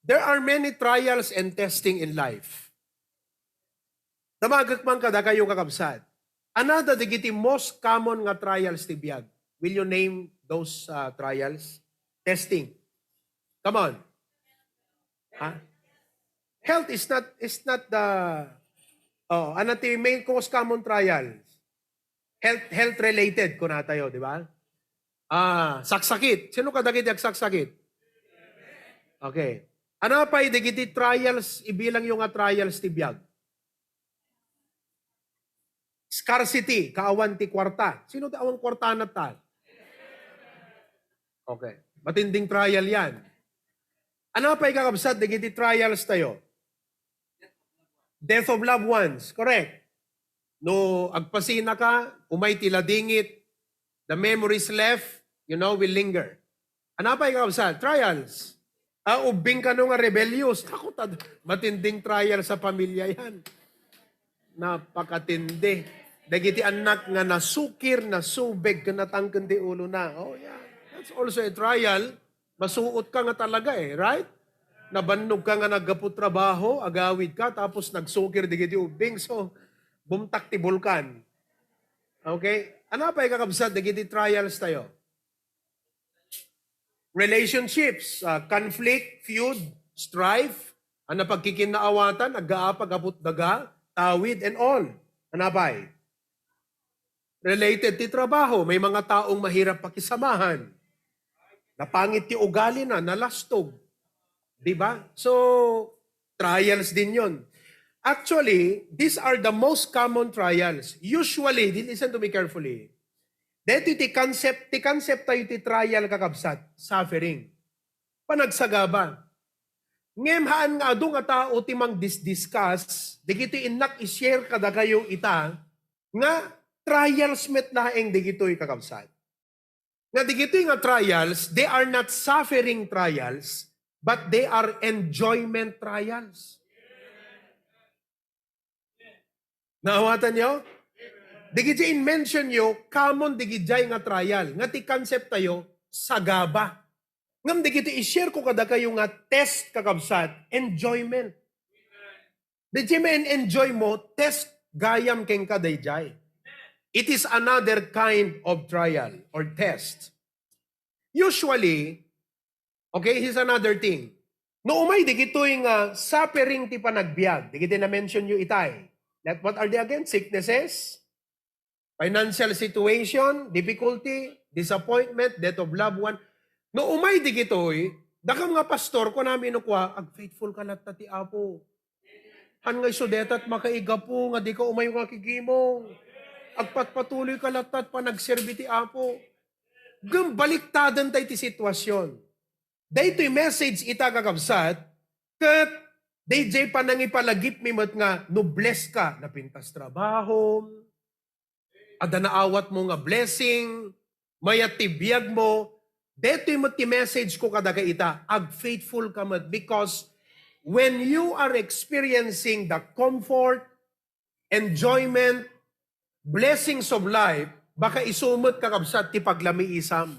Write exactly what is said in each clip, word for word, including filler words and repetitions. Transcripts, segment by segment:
There are many trials and testing in life. Damagek man kadakayo, kakabsat. Another dagiti most common nga trials ti biag. Will you name those uh, trials? Testing. Come on. Ha? Health is not is not the oh, ano ti main most common trials? Health health related kuna tayo, di ba? Ah, saksakit. Sino kadagiti agsaksakit? Okay. Ano pay dagiti trials, ibilang yung nga trials ti biag? Scarcity, kaawan ti kwarta. Sino ti awan kwarta na tal? Okay. Matinding trial yan. Ano pay kakabsat dagiti trials tayo? Death of loved ones. Correct. No agpasina ka, umay ti ladingit, the memories left, you know, will linger. Ano pay kakabsat? Trials. Ah, ubbing kano nga rebellious. Ako, tad- matinding trial sa pamilya yan. Napakatindi. Dagiti anak nga nasukir, nasubeg, ken natangken ti ulo na. Oh, yeah. That's also a trial. Masuot ka nga talaga eh, right? Nabannog ka nga naggapu trabaho, agawid ka, tapos nagsukir digiti ubbing. So, bumtak ti bulkan. Okay? Ano pay kakabsat digiti trials tayo? Relationships, ah, conflict, feud, strife, ang napagkikinnaawatan, aggaapag aput daga, tawid, and all. Ano pay? Related ti trabaho, may mga taong mahirap pakisamahan. Napangit ti ugali na, nalastog. Di ba? So, trials din yon. Actually, these are the most common trials. Usually, di- listen to me carefully. Dito ti concept, ti concept tayo ti trial, kakabsat, suffering. Panagsagaba. Ngem haan nga adu nga tao ti mangdisdiscuss, digiti innak i-share kadakayo ita, nga trials met laeng digitoy, kakabsat. Nga digitoy nga trials, they are not suffering trials, but they are enjoyment trials. Naawatan yo? Digiti in-mention yo, common digijay nga trial. Nga ti concept tayo, sagaba. Ngam digiti i-share ko kadakayo nga test, kakabsat, enjoyment. Di ti men-enjoy mo, test gayam kenka dayjay. It is another kind of trial or test. Usually, okay, here's another thing. No umay digitoy nga suffering ti panagbiag, digiti na-mention yo itay. That, what are they again? Sicknesses, financial situation, difficulty, disappointment, death of loved one. No umay digitoy, dakam nga pastor, kunami no kua, agfaithful ka latta ti Apo. Han nga isu detat makaigapu nga di ka umay nga kigimong. Agpatpatuloy ka latta panagserbi ti Apo. Gem baliktaden tay ti sitwasyon. Daytoy message ita, kakabsat, ket dayjay panangipalagipmi met nga no bless ka, napintas trabahom, adda naawat mo nga blessing, mayat ti biag mo, daytoy met ti message ko kadaka ita, agfaithful ka met, because when you are experiencing the comfort, enjoyment, blessings of life, baka isu met, kakabsat, ti paglamiisam.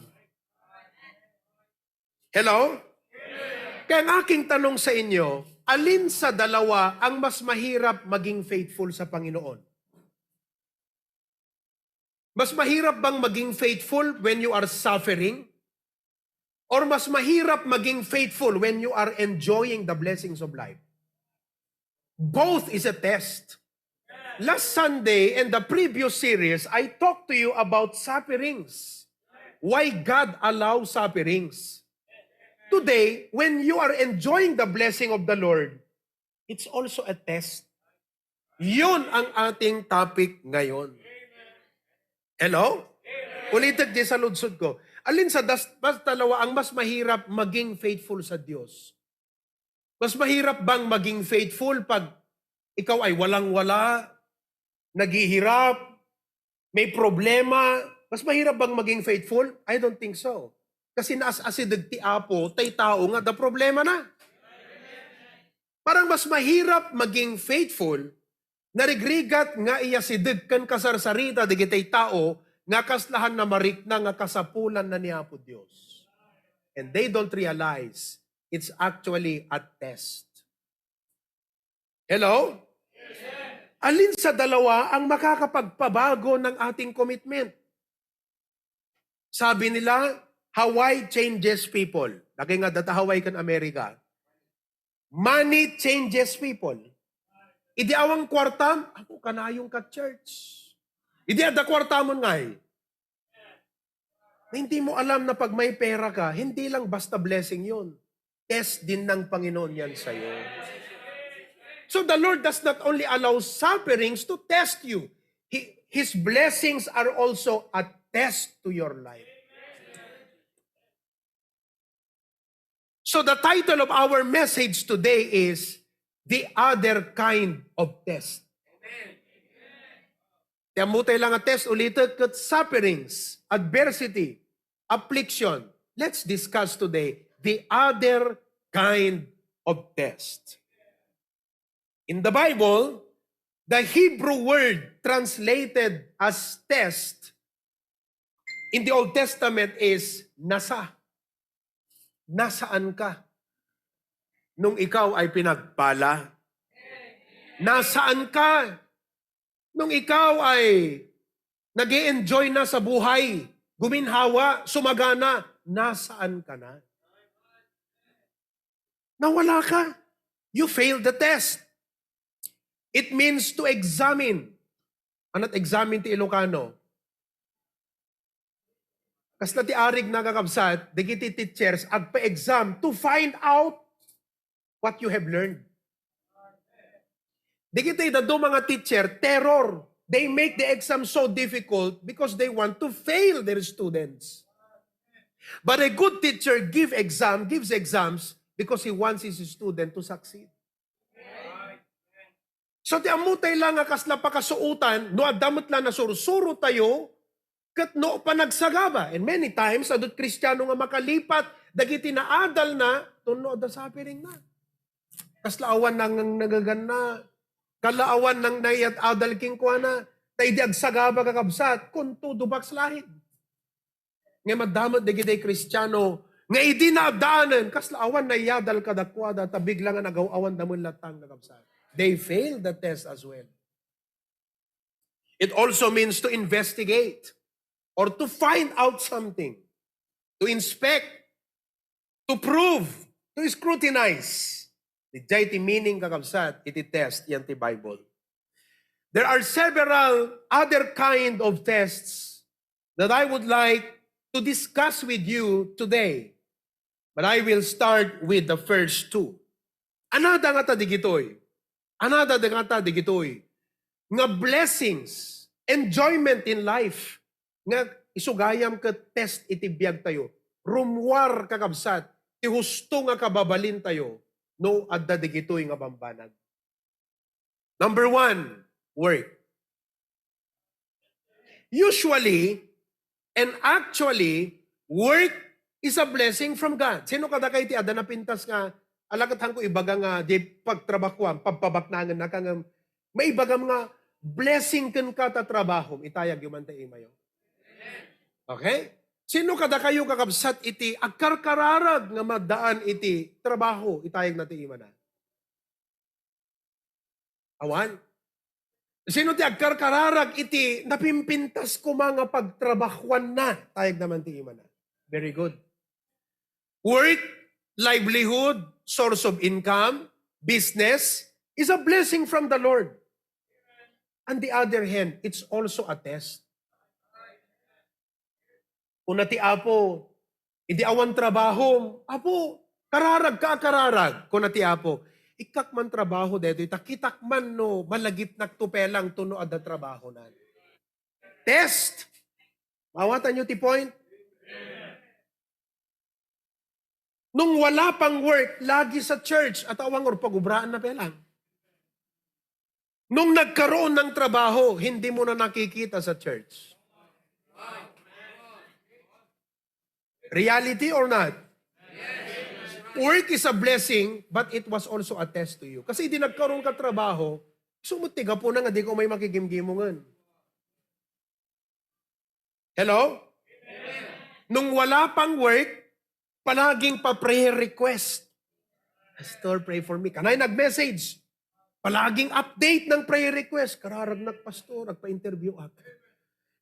Hello? Kaya ang aking tanong sa inyo, alin sa dalawa ang mas mahirap maging faithful sa Panginoon? Mas mahirap bang maging faithful when you are suffering? Or mas mahirap maging faithful when you are enjoying the blessings of life? Both is a test. Last Sunday in the previous series, I talked to you about sufferings. Why God allows sufferings. Today, when you are enjoying the blessing of the Lord, it's also a test. Yun ang ating topic ngayon. Hello? Ulitek di sa ludsod ko. Alin sa das, mas dalawa ang mas mahirap maging faithful sa Diyos? Mas mahirap bang maging faithful pag ikaw ay walang-wala, naghihirap, may problema? Mas mahirap bang maging faithful? I don't think so. Kasi naas-asideg ti Apo, tay tao nga da problema na. Parang mas mahirap maging faithful, narigrigat nga iyasideg ken kasarsarita digitay tao nga kaslahan na marikna nga kasapulan na ni Apo Dios. And they don't realize It's actually a test. Hello? Alin sa dalawa ang makakapagpabago ng ating commitment? Sabi nila, Hawaii changes people. Lagi nga data Hawaii kan Amerika. Money changes people. Idi awan kwartam, ako kanayon ka church. Idi adda kwartamon ngay. Hindi mo alam na pag may pera ka, hindi lang basta blessing yun. Test din ng Panginoon yan sa'yo. So the Lord does not only allow sufferings to test you. He, His blessings are also a test to your life. So the title of our message today is The Other Kind of Test. Ti ammotay lang a test, ulitek, ket sufferings, adversity, affliction. Let's discuss today the other kind of test. In the Bible, the Hebrew word translated as test in the Old Testament is nasa. Nasaan ka nung ikaw ay pinagpala? Nasaan ka nung ikaw ay nag enjoy na sa buhay, guminhawa, sumagana? Nasaan ka na? Nawala ka. You failed the test. It means to examine. Anat examine ti Ilocano? Kasla ti arig na, kakabsat, dagiti teachers, agpa-exam to find out what you have learned. Dagiti dadduma nga teacher, terror. They make the exam so difficult because they want to fail their students. But a good teacher give exam, gives exams because he wants his student to succeed. So, ti ammotay lang nga kasla pakasuotan, no adda met la nasursuro tayo, ket no panagsagaba. And many times, adut Kristiano nga makalipat dagiti naadalna, no adda suffering na. Kasla awan nang nagaganna, kasla awan nang naiadal kenkuana, ta idi agsagaba, kakabsat, kun todo backslide. Nga madamot dagiti Kristiano nga idi naaddaanen, kasla awan naiadal kadakuada, ta bigla nga nagaw-awan da met latta, kakabsat. They fail the test as well. It also means to investigate or to find out something, to inspect, to prove, to scrutinize. Diay ti meaning, kakabsat, iti test, yan ti Bible. There are several other kind of tests that I would like to discuss with you today. But I will start with the first two. Anada ngata digitoy? Anada ngata digitoy nga blessings, enjoyment in life, nga isu gayam ket test iti biag tayo. Rummuar, kakabsat, ti husto nga kababalin tayo no adda digitoy nga bambanag. Number one, work. Usually, and actually, work is a blessing from God. Sino kadakayo ti adda napintas nga, ala ket haanko ibaga nga di pagtrabahuam, pagpabaknangen naka nga, maibagam nga blessing kenka ta trabahom, itayagyo man ta imayo. Okay? Sino kadakayo, kakabsat, iti agkarkararag nga maddaan iti trabaho, itayagna ti imana? Awan. Sino ti agkarkararag iti napimpintas koma nga pagtrabahuanna? Tayagna man ti imana. Very good. Work, livelihood, source of income, business is a blessing from the Lord. On the other hand, it's also a test. Kuna ti Apo, idi awan trabahom, "Apo, kararag ka a kararag," kuna ti Apo. "Ikkak man trabaho daytoy, ta kitak man no malagipnak to pelang to no adda trabahonan." Test. Maawatanyo ti point? Nung wala pang work, lagi sa church, at awang or pag-ubraan na pelang. Nung nagkaroon ng trabaho, hindi mo na nakikita sa church. Reality or not? Work is a blessing, but it was also a test to you. Kasi di nagkaroon ka trabaho, sumut ti gapu na nga di ka umay makigimgimongan. Hello? Nung wala pang work, palaging pa prayer request. "Pastor, pray for me." Kanay nag-message. Palaging update ng prayer request. "Kararagnak, Pastor, agpa-interview ak.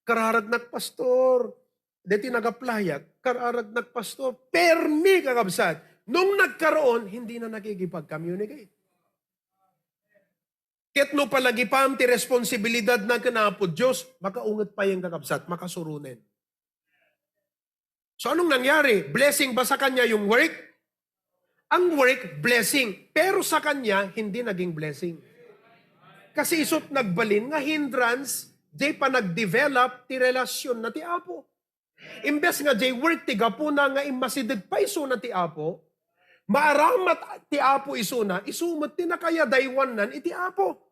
Kararagnak, Pastor." Deti nag-apply ak. "Kararagnak, Pastor." Permi, kakabsat. Nung nagkaroon, hindi na nakikipag-communicate. Ket no palagipam ti responsibilidad na ken Apo Dios, makaunget pay yen, kakabsat, makasuronen. So, anong nangyari? Blessing ba sa kanya yung work? Ang work, blessing. Pero sa kanya, hindi naging blessing. Kasi isut nagbalin nga hindrance, di pa nag-develop ti relasyon na ti Apo. Imbes nga jay work ti gapuna nga immasideg pay isuna ti Apo, maaramat ti Apo isuna, isu met ti nakayadaywannan iti Apo.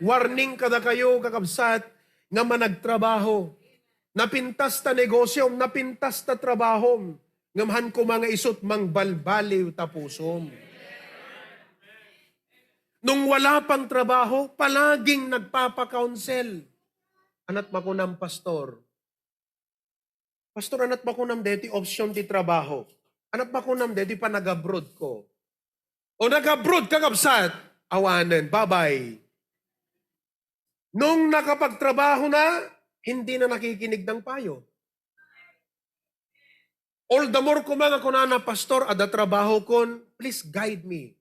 Warning kadakayo, kakabsat, nga managtrabaho. Napintas ta negosiom, napintas ta trabahom, ngem han koma nga isut mangbalbaliw ta pusom. Nung wala pang trabaho, palaging nagpapa-counsel. Anat makunam, Pastor? Pastor, anat makunam deti option ti trabaho? Anat makunam deti panag-abroad ko? O nag-abroad ka, kabsat? Awanen, babay. Nung nakapagtrabaho na, hindi na nakikinig ng payo. All the more kuma nga kunana, "Pastor, adda trabaho kon, please guide me.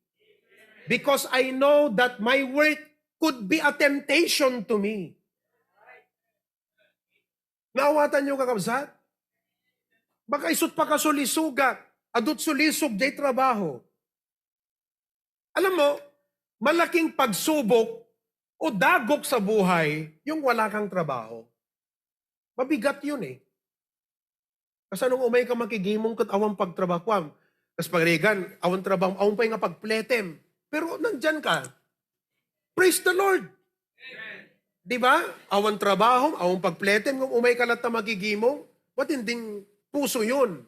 Because I know that my work could be a temptation to me." Naawatan niyo, kakabsat? Baka isut pa ka sulisugak, adut sulisog jay trabaho. Alam mo, malaking pagsubok o dagok sa buhay yung wala kang trabaho. Mabigat yun eh. Kasano umay ka makigimong ket awan pagtrabahuam? Kas pagrigan, awan trabaho, awan pay nga pagpletem. Pero nandyan ka. Praise the Lord! Di ba? Awan trabaho, awan pagpletem, kung umay ka latta makigimong, matinding puso yun.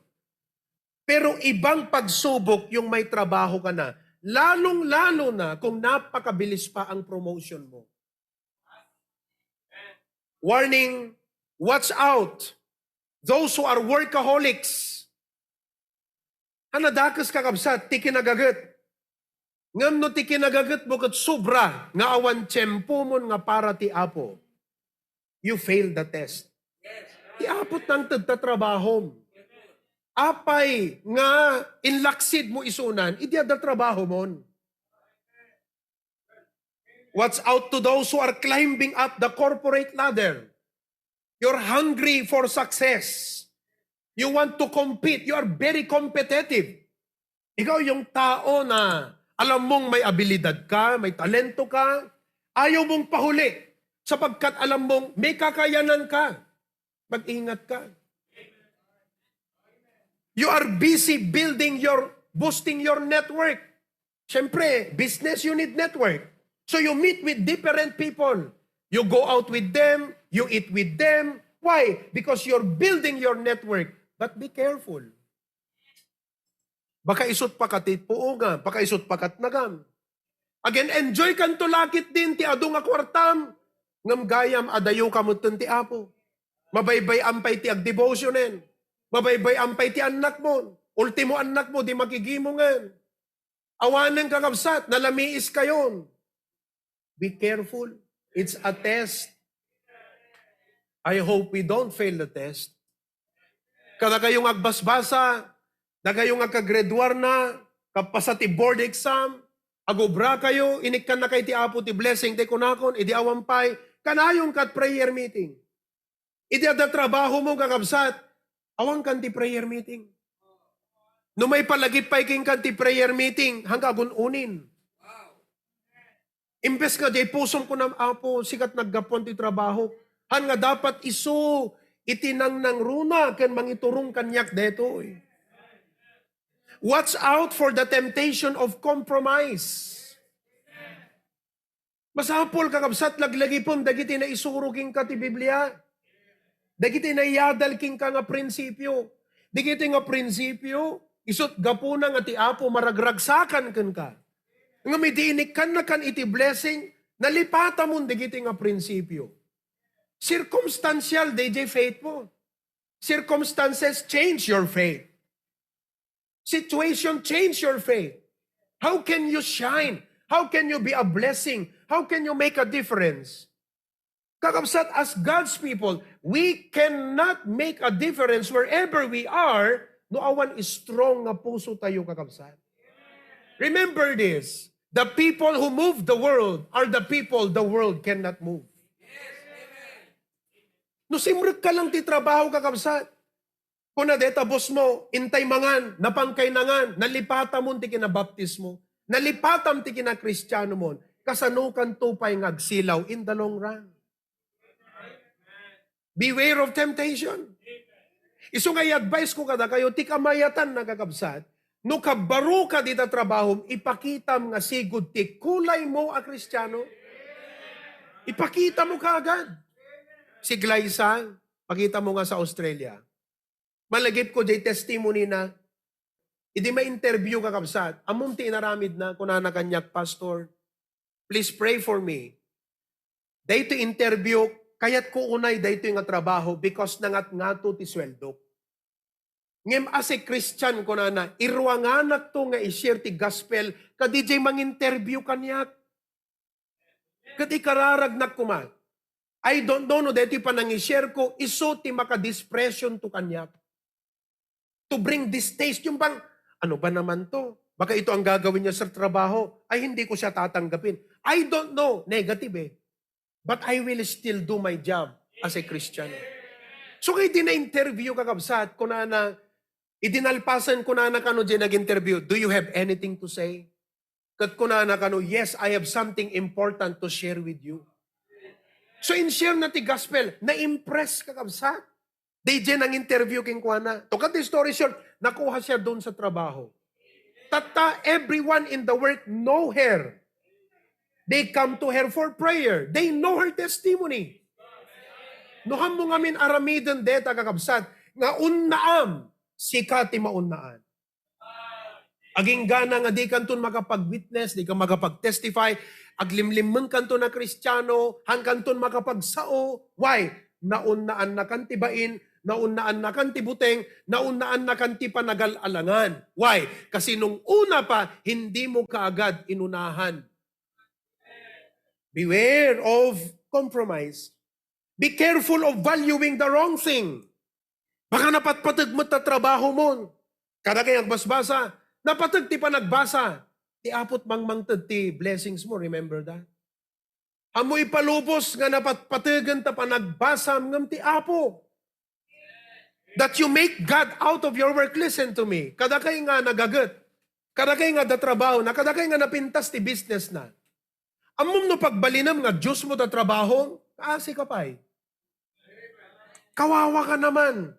Pero ibang pagsubok yung may trabaho ka na, lalong-lalo na kung napakabilis pa ang promotion mo. Warning, watch out. Those who are workaholics. Hanadakes, kakabsat, ti kinagaget. Ngem no ti kinagaget mo ket sobra nga awan tiempo mon nga para ti Apo, you fail the test. Ti Apo nangted ta trabahom. Apay nga inlaksid mo isunan, idi adda trabaho mon. Watch out to those who are climbing up the corporate ladder. You're hungry for success. You want to compete. You are very competitive. Ikaw yung tao na alam mong may abilidad ka, may talento ka, ayaw mong pahuli sapagkat alam mong may kakayanan ka. Mag-ingat ka. You are busy building your, boosting your network. Siyempre, business, you need network. So you meet with different people. You go out with them, you eat with them. Why? Because you're building your network. But be careful. Baka isut pa ka ti puongan, baka isut pa kat nagam. Again, enjoy kanto lakit din ti adu nga kuartam. Ngem gayam, adayo ka metten ti Apo. Mabaybay-am pay ti agdevotionen. Mabaybay-am pay ti annak mo. Ultimo annak mo, di makigimungen. Awanen, kakabsat, nalamiis kayon. Be careful. It's a test. I hope we don't fail the test. Kada kayong agbasbasa, da kayong agkagraduar na, kapasa ti board exam, agubra kayo, inikkan na kay ti Apo ti blessing, ti kunakon, idi awan pay, kanayon kat prayer meeting. Idi adda trabaho mo, kakabsat, awan kan ti prayer meeting. No may palagip pay ken kan ti prayer meeting, hangga agun-unin. Imbes nga jay pusom kunam, "Apo, sikat naggapuan ti trabaho." Han nga dapat isu iti nangnangruna ken mangiturong kaniak detoy. Watch out for the temptation of compromise. Masapul, kakabsat, laglagipem dagiti naisuro kenka ti Biblia. Dagiti naiyadal kenka nga prinsipio. Dagiti nga prinsipio, isut gapuna nga ti Apo maragragsakan kenka. Ngem idi inikkannakan iti blessing, nalipatamon dagiti nga prinsipio. Circumstantial, D J, faith mo. Circumstances change your faith. Situation change your faith. How can you shine? How can you be a blessing? How can you make a difference? Kakabsat, as God's people, we cannot make a difference wherever we are no awan strong nga puso tayo, kakabsat. Remember this, the people who move the world are the people the world cannot move. No simrek ka lang ti trabaho, kakabsat, kuna deta boss mo, intay mangan, napangkay nangan, nalipatamon ti kinabaptismo, nalipatam ti kinakristianomon, kasano kanto pay nga agsilaw in the long run? Beware of temptation. Isu nga i-advise ko kadakayo, ti kamayatan, nakakabsat, no kabaro ka dita trabahom, ipakitam nga sigud ti kulay mo a Kristiano. Ipakita mo kaagad. Si Glyza, pakita mo nga sa Australia. Malagip ko jay testimony na, idi ma-interview, kakabsat, ammom ti inaramid na, kunana kaniak, "Pastor, please pray for me. Daytoy interview, kayat ko unay daytoy nga trabaho because nangatngato ti sueldo. Ngem as a Christian," kunana, "iruanganak to nga i-share ti gospel kadi jay manginterview kaniak." Ket ikararagnak koma, I don't know no daytoy panangi-share ko, isu ti makadispresyon to kaniak. To bring distaste, yung bang, "Ano ba naman to? Baka ito ang gagawin niya sa trabaho. Ay, hindi ko siya tatanggapin." I don't know. Negative eh. But I will still do my job as a Christian. So, kay di na-interview, kakabsat, kunana, idinalpasan kunana kano di nag-interview, "Do you have anything to say?" Ket kunana kano, "Yes, I have something important to share with you." So, in-share na ti gospel, na-impress, kakabsat. Di jay nang-interview kenkuana. To cut the story short, nakuha siya doon sa trabaho. Tatta, everyone in the work know her. They come to her for prayer. They know her testimony. No, hammo ngamin aramiden deta, kakabsat, nga unnaam, sika ti maunnaan. Aginggana nga di kanton makapag-witness, di ka makapag-testify, aglimlimmeng kanton a Kristiano, han kanton makapagsao. Why? Naunnaannakan ti bain, naunnaannakan ti buteng, naunnaannakan ti panagal-alangan. Why? Kasi nung una pa, hindi mo kaagad inunahan. Beware of compromise. Be careful of valuing the wrong thing. Baka napatpateg met ta trabaho mo. Kada kay agbasbasa, napateg ti panagbasa. Ti Apo't mangmangted ti blessings mo, remember that? Ammo ipalubos nga napatpategen ta panagbasam ngem ti Apo. That you make God out of your work. Listen to me. Kada kay nga nagaget, kada kay nga da trabaho na, kada kay nga napintas ti business na. Ammom no pagbalinem nga Dios mo ta trabaho, kaasi ka pay. Kawawa ka naman.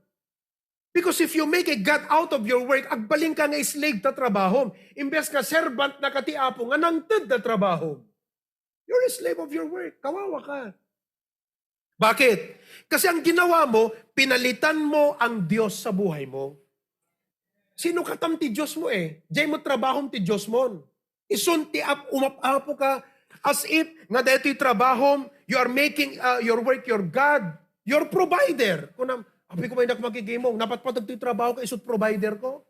Because if you make a God out of your work, agbalin ka nga slave ta trabaho. Imbes nga servant na ka ti Apo nga nangted ta trabaho. You're a slave of your work. Kawawa ka. Bakit? Kasi ang ginawa mo, pinalitan mo ang Diyos sa buhay mo. Sino katam ti Diyos mo eh? Jay mo trabahom ti Diyos mo. Isun ti ap-, umap-apo ka as if nga daytoy trabahom, you are making uh, your work your God, your provider. Kunam, "Apay ko may nakmakikimong, napatpatag ti trabaho ka, isut provider ko."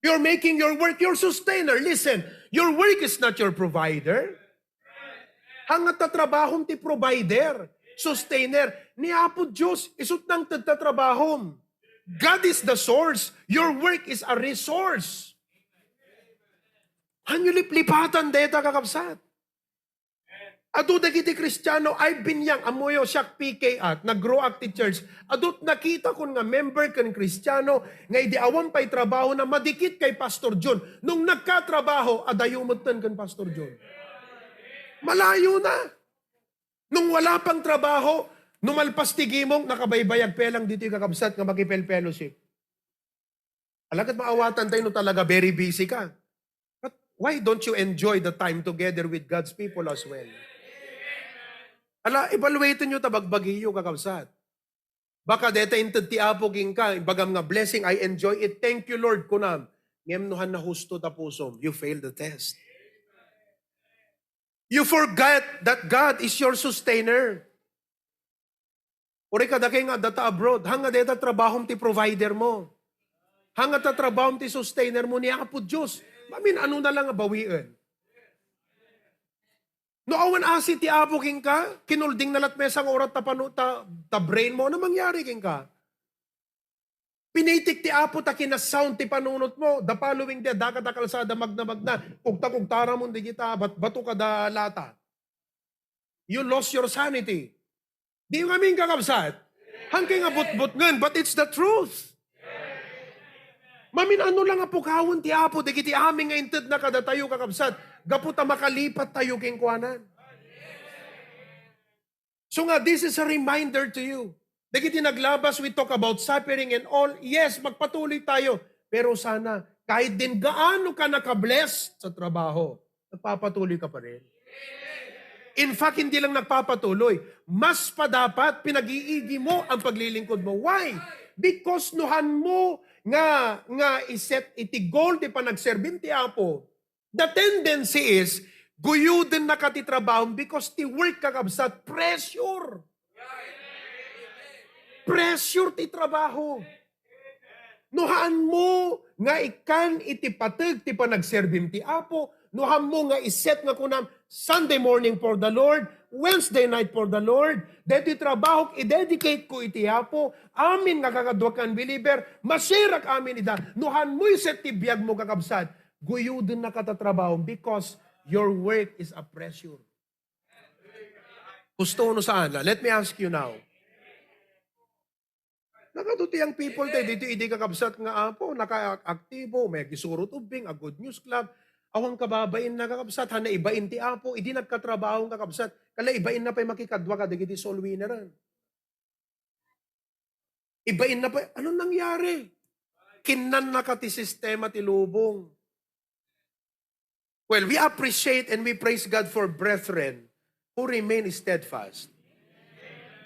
You're making your work your sustainer. Listen, your work is not your provider. Hangata trabahom ti provider, sustainer. Ni Apo Diyos, isut nangted ta trabahom. God is the source. Your work is a resource. Hanyo liplipatan deta, kakabsat. Adu dagiti Kristiano, I've been young, ammoyo, siak P K at, nag-grow ak ti church. Adut nakita kon nga member ken Kristiano, nga idi awan pay trabaho na madikit kay Pastor John. Nung nagkatrabaho, adayo metten ken Pastor John. Malayo na. Nung wala pang trabaho, numalpas ti gimong, nakabaybayag pay lang ditoy kakabsat nga makipel-fellowship. Alagad maawatan tayo no talaga very busy ka. But why don't you enjoy the time together with God's people as well? Ala, evaluate nyo ta bagbagiyo, kakabsat. Baka deta inted ti Apo kenka, ibagam nga blessing, I enjoy it. Thank you, Lord, kunam. Ngem no han nahusto ta pusom, you fail the test. You forget that God is your sustainer. Uri kadakay nga adda ta abroad, hanga deta trabahom ti provider mo. Hanga ta trabahom ti sustainer mo ni Apo Dios. Mamin-ano na lang nga bawien. No awan asi ti Apo kenka, kinulding na lat mesa nga oras ta pano-, ta, ta brain mo, ano mangyari kenka? Pinitik ti Apo ta kinasound ti panunot mo. The following day, daka ta kalsada, magna-magna. Kugta-kugtara mo, di kita, bat-, bato kada lata. You lost your sanity. Di ngamin kakabsat. Hangkay nga butbutngen, but it's the truth. Mamin-ano lang nga pukawen ti Apo, dagiti amin nga intedna kadatayo, kakabsat, gapu ta makalipat tayo kenkuanan. So nga, this is a reminder to you. Dagiti naglabas, we talk about suffering and all. Yes, magpatuloy tayo. Pero sana, kahit din gaano ka nakabless sa trabaho, nagpapatuloy ka pa rin. In fact, hindi lang nagpapatuloy. Mas pa dapat, pinag-iigi mo ang paglilingkod mo. Why? Because nuhan mo nga, nga iset iti goal ti panagserbim ti Apo. The tendency is, guyuden na ka ti trabaho because ti work, kakabsat, pressure. Pressure ti trabaho. Nuhaan mo nga ikkan iti pateg ti panagserbim ti Apo, nuhaan mo nga iset nga kunam, "Sunday morning for the Lord, Wednesday night for the Lord, deti trabaho, i-dedicate ko iti Apo, amin nga kakaduak nga unbeliever, masirak amin ida." Nuhaan mo iset ti biag mo, kakabsat, guyuden na ka ta trabaho because your work is a pressure. Gusto no saan la? Let me ask you now. Nagadu ti young people tayo dito, idi, kakabsat, nga Apo, nakaaktibo, may gisurot ubbing, a Good News Club. Awan kababain na, kakabsat, hana ibain ti Apo, idi nagkatrabaho, kakabsat, kala ibain na pay makikadua ka dagiti soul winner. Ibain na pay, ano nangyari? Kinnannaka ti sistema ti lubong. Well, we appreciate and we praise God for brethren who remain steadfast.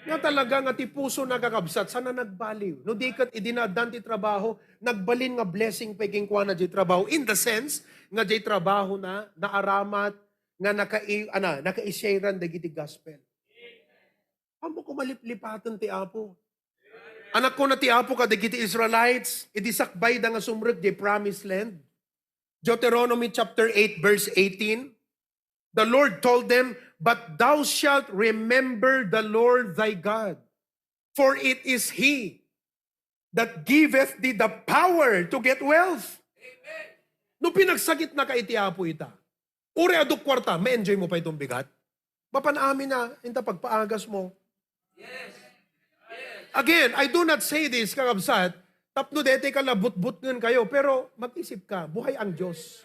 Nga talaga nga ti puso na, kakabsat, sana nagbaliw. No di ket idi naaddan ti trabaho, nagbalin nga blessing pay kenkuana di trabaho. In the sense, nga di trabaho na, naaramat, nga nakai-, ana, nakaisyaran dagiti gospel. Ammok, maliplipaten ti Apo. Anak ko na ti Apo kadagiti Israelites, idi sakbayda nga sumrek di promised land. Deuteronomy chapter eight, verse eighteen, the Lord told them, "But thou shalt remember the Lord thy God, for it is He that giveth thee the power to get wealth." No pinagsakit na ka iti Apo ita, uri adu kwarta, ma-enjoy mo pay itong bigat? Mapan amin na, inta pagpaagas mo. Again, I do not say this, kakabsat, tapno dete ka labutbutngen kayo, pero mag-isip ka, buhay ang Diyos.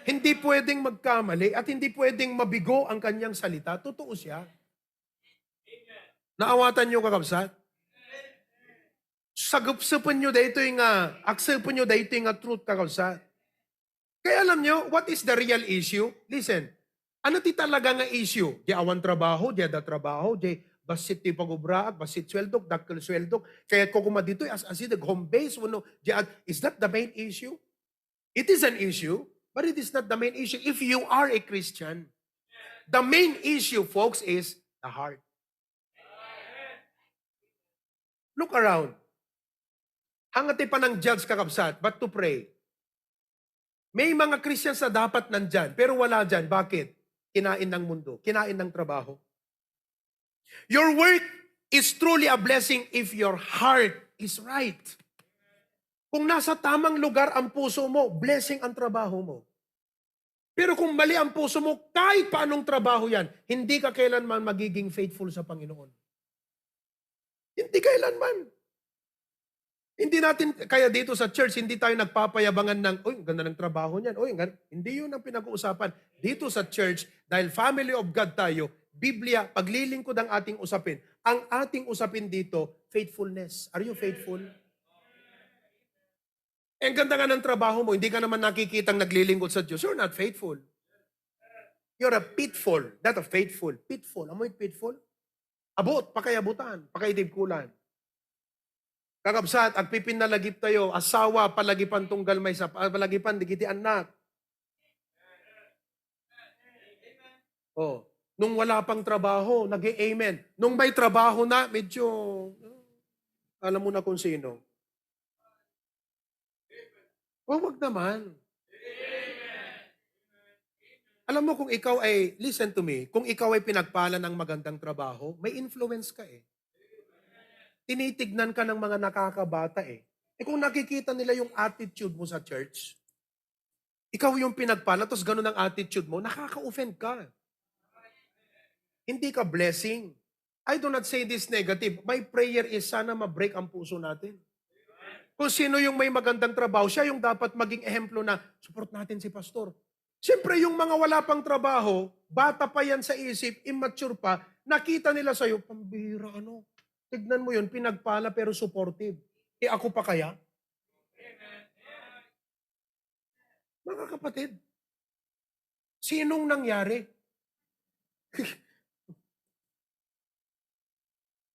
Hindi pwedeng magkamali at hindi pwedeng mabigo ang kanyang salita. Totoo siya. Naawatan niyo, kakabsat? Sagupsupen niyo daytoy nga, aksepen niyo daytoy nga truth, kakabsat. Kaya alam niyo, what is the real issue? Listen, ano ti talaga nga issue? Di awan trabaho, di ada trabaho, di bassit ti pagubraak, bassit sweldok, dakkel sweldok. Kaya ko kuma ditoy, as, as in, home base, wano, di ad-, is that the main issue? It is an issue, but it is not the main issue if you are a Christian. The main issue, folks, is the heart. Look around. Hanga ti panang-judge, kakabsat, but to pray. May mga Christians na dapat nandyan, pero wala dyan. Bakit? Kinain ng mundo, kinain ng trabaho. Your work is truly a blessing if your heart is right. Kung nasa tamang lugar ang puso mo, blessing ang trabaho mo. Pero kung mali ang puso mo, kahit paanong trabaho yan, hindi ka kailanman magiging faithful sa Panginoon. Hindi kailanman. Hindi natin, kaya dito sa church, hindi tayo nagpapayabangan ng, "Uy, ang ganda ng trabaho niyan. Uy, ang ganda." Hindi yun ang pinag-uusapan. Dito sa church, dahil family of God tayo, Biblia, paglilingkod ang ating usapin. Ang ating usapin dito, faithfulness. Are you faithful? Eh, ang ganda nga ng trabaho mo, hindi ka naman nakikitang naglilingkod sa Diyos. You're not faithful. You're a pitfall, not a faithful. Pitful. Amoy pitful? Abot, pakaiabutan, pakaidibkulan. Kakabsat, agpipinnalagip tayo, asawa, palagipan tunggal maysa, ah, palagipan, digiti anak. Oh, nung wala pang trabaho, nag-e-amen. Nung may trabaho na, medyo, alam mo na kung sino. Oh, wag naman. Alam mo, kung ikaw ay, listen to me, kung ikaw ay pinagpala ng magandang trabaho, may influence ka eh. Tinitignan ka ng mga nakakabata eh. Eh, kung nakikita nila yung attitude mo sa church, ikaw yung pinagpala, tapos ganun ang attitude mo, nakaka-offend ka. Hindi ka blessing. I do not say this negative. My prayer is sana ma-break ang puso natin. Kung sino yung may magandang trabaho, siya yung dapat maging ehemplo na, "Support natin si pastor." Siyempre, yung mga wala pang trabaho, bata pa yan sa isip, immature pa, nakita nila sa'yo, "Pambira, ano? Tignan mo yun, pinagpala pero supportive. Eh, ako pa kaya?" Mga kapatid, sinong nangyari?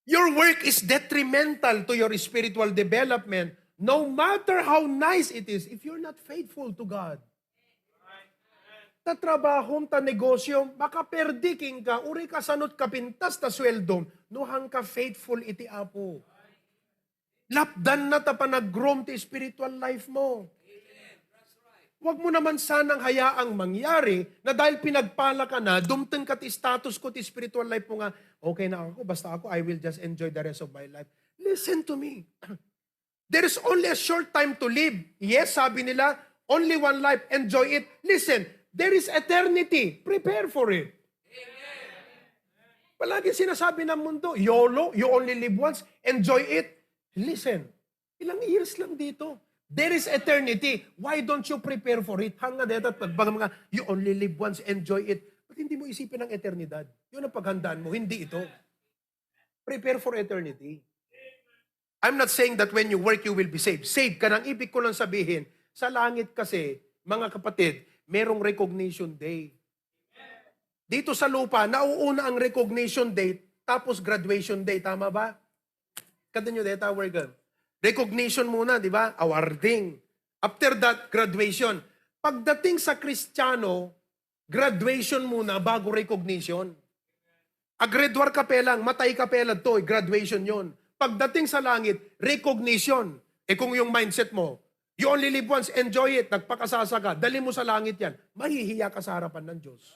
Your work is detrimental to your spiritual development, no matter how nice it is, if you're not faithful to God. Tatrabahom, ta negosyo, makaperdi kenka, uray kasanot kapintas ta sweldom, no hangka faithful iti Apo. Lapdan na ta panag-groom ti spiritual life mo. Wag mo naman sanang hayaang mangyari na dahil pinagpala ka na, dumteng ka ti status ko ti spiritual life mo nga, "Okay na ako, basta ako, I will just enjoy the rest of my life." Listen to me. There is only a short time to live. Yes, sabi nila, "Only one life, enjoy it." Listen, there is eternity. Prepare for it. Palagi sinasabi ng mundo, "YOLO, you only live once, enjoy it." Listen, ilang years lang dito. There is eternity. Why don't you prepare for it? Hanga deta, pag mga, "You only live once, enjoy it." Ba't hindi mo isipin ang eternidad? Yun ang paghandaan mo, hindi ito. Prepare for eternity. I'm not saying that when you work, you will be saved. Saved ka nang ibig ko lang sabihin, sa langit kasi, mga kapatid, merong recognition day. Dito sa lupa, nauuna ang recognition day, tapos graduation day. Tama ba? Kada nyo deta, we're good. Recognition muna, di ba? Awarding. After that, graduation. Pagdating sa Kristiyano, graduation muna bago recognition. Agreduar ka pelang, matay ka pela to, graduation yon. Pagdating sa langit, recognition. E kung yung mindset mo, "You only live once, enjoy it," nagpakasasa ka, dali mo sa langit yan, mahihiya ka sa harapan ng Diyos.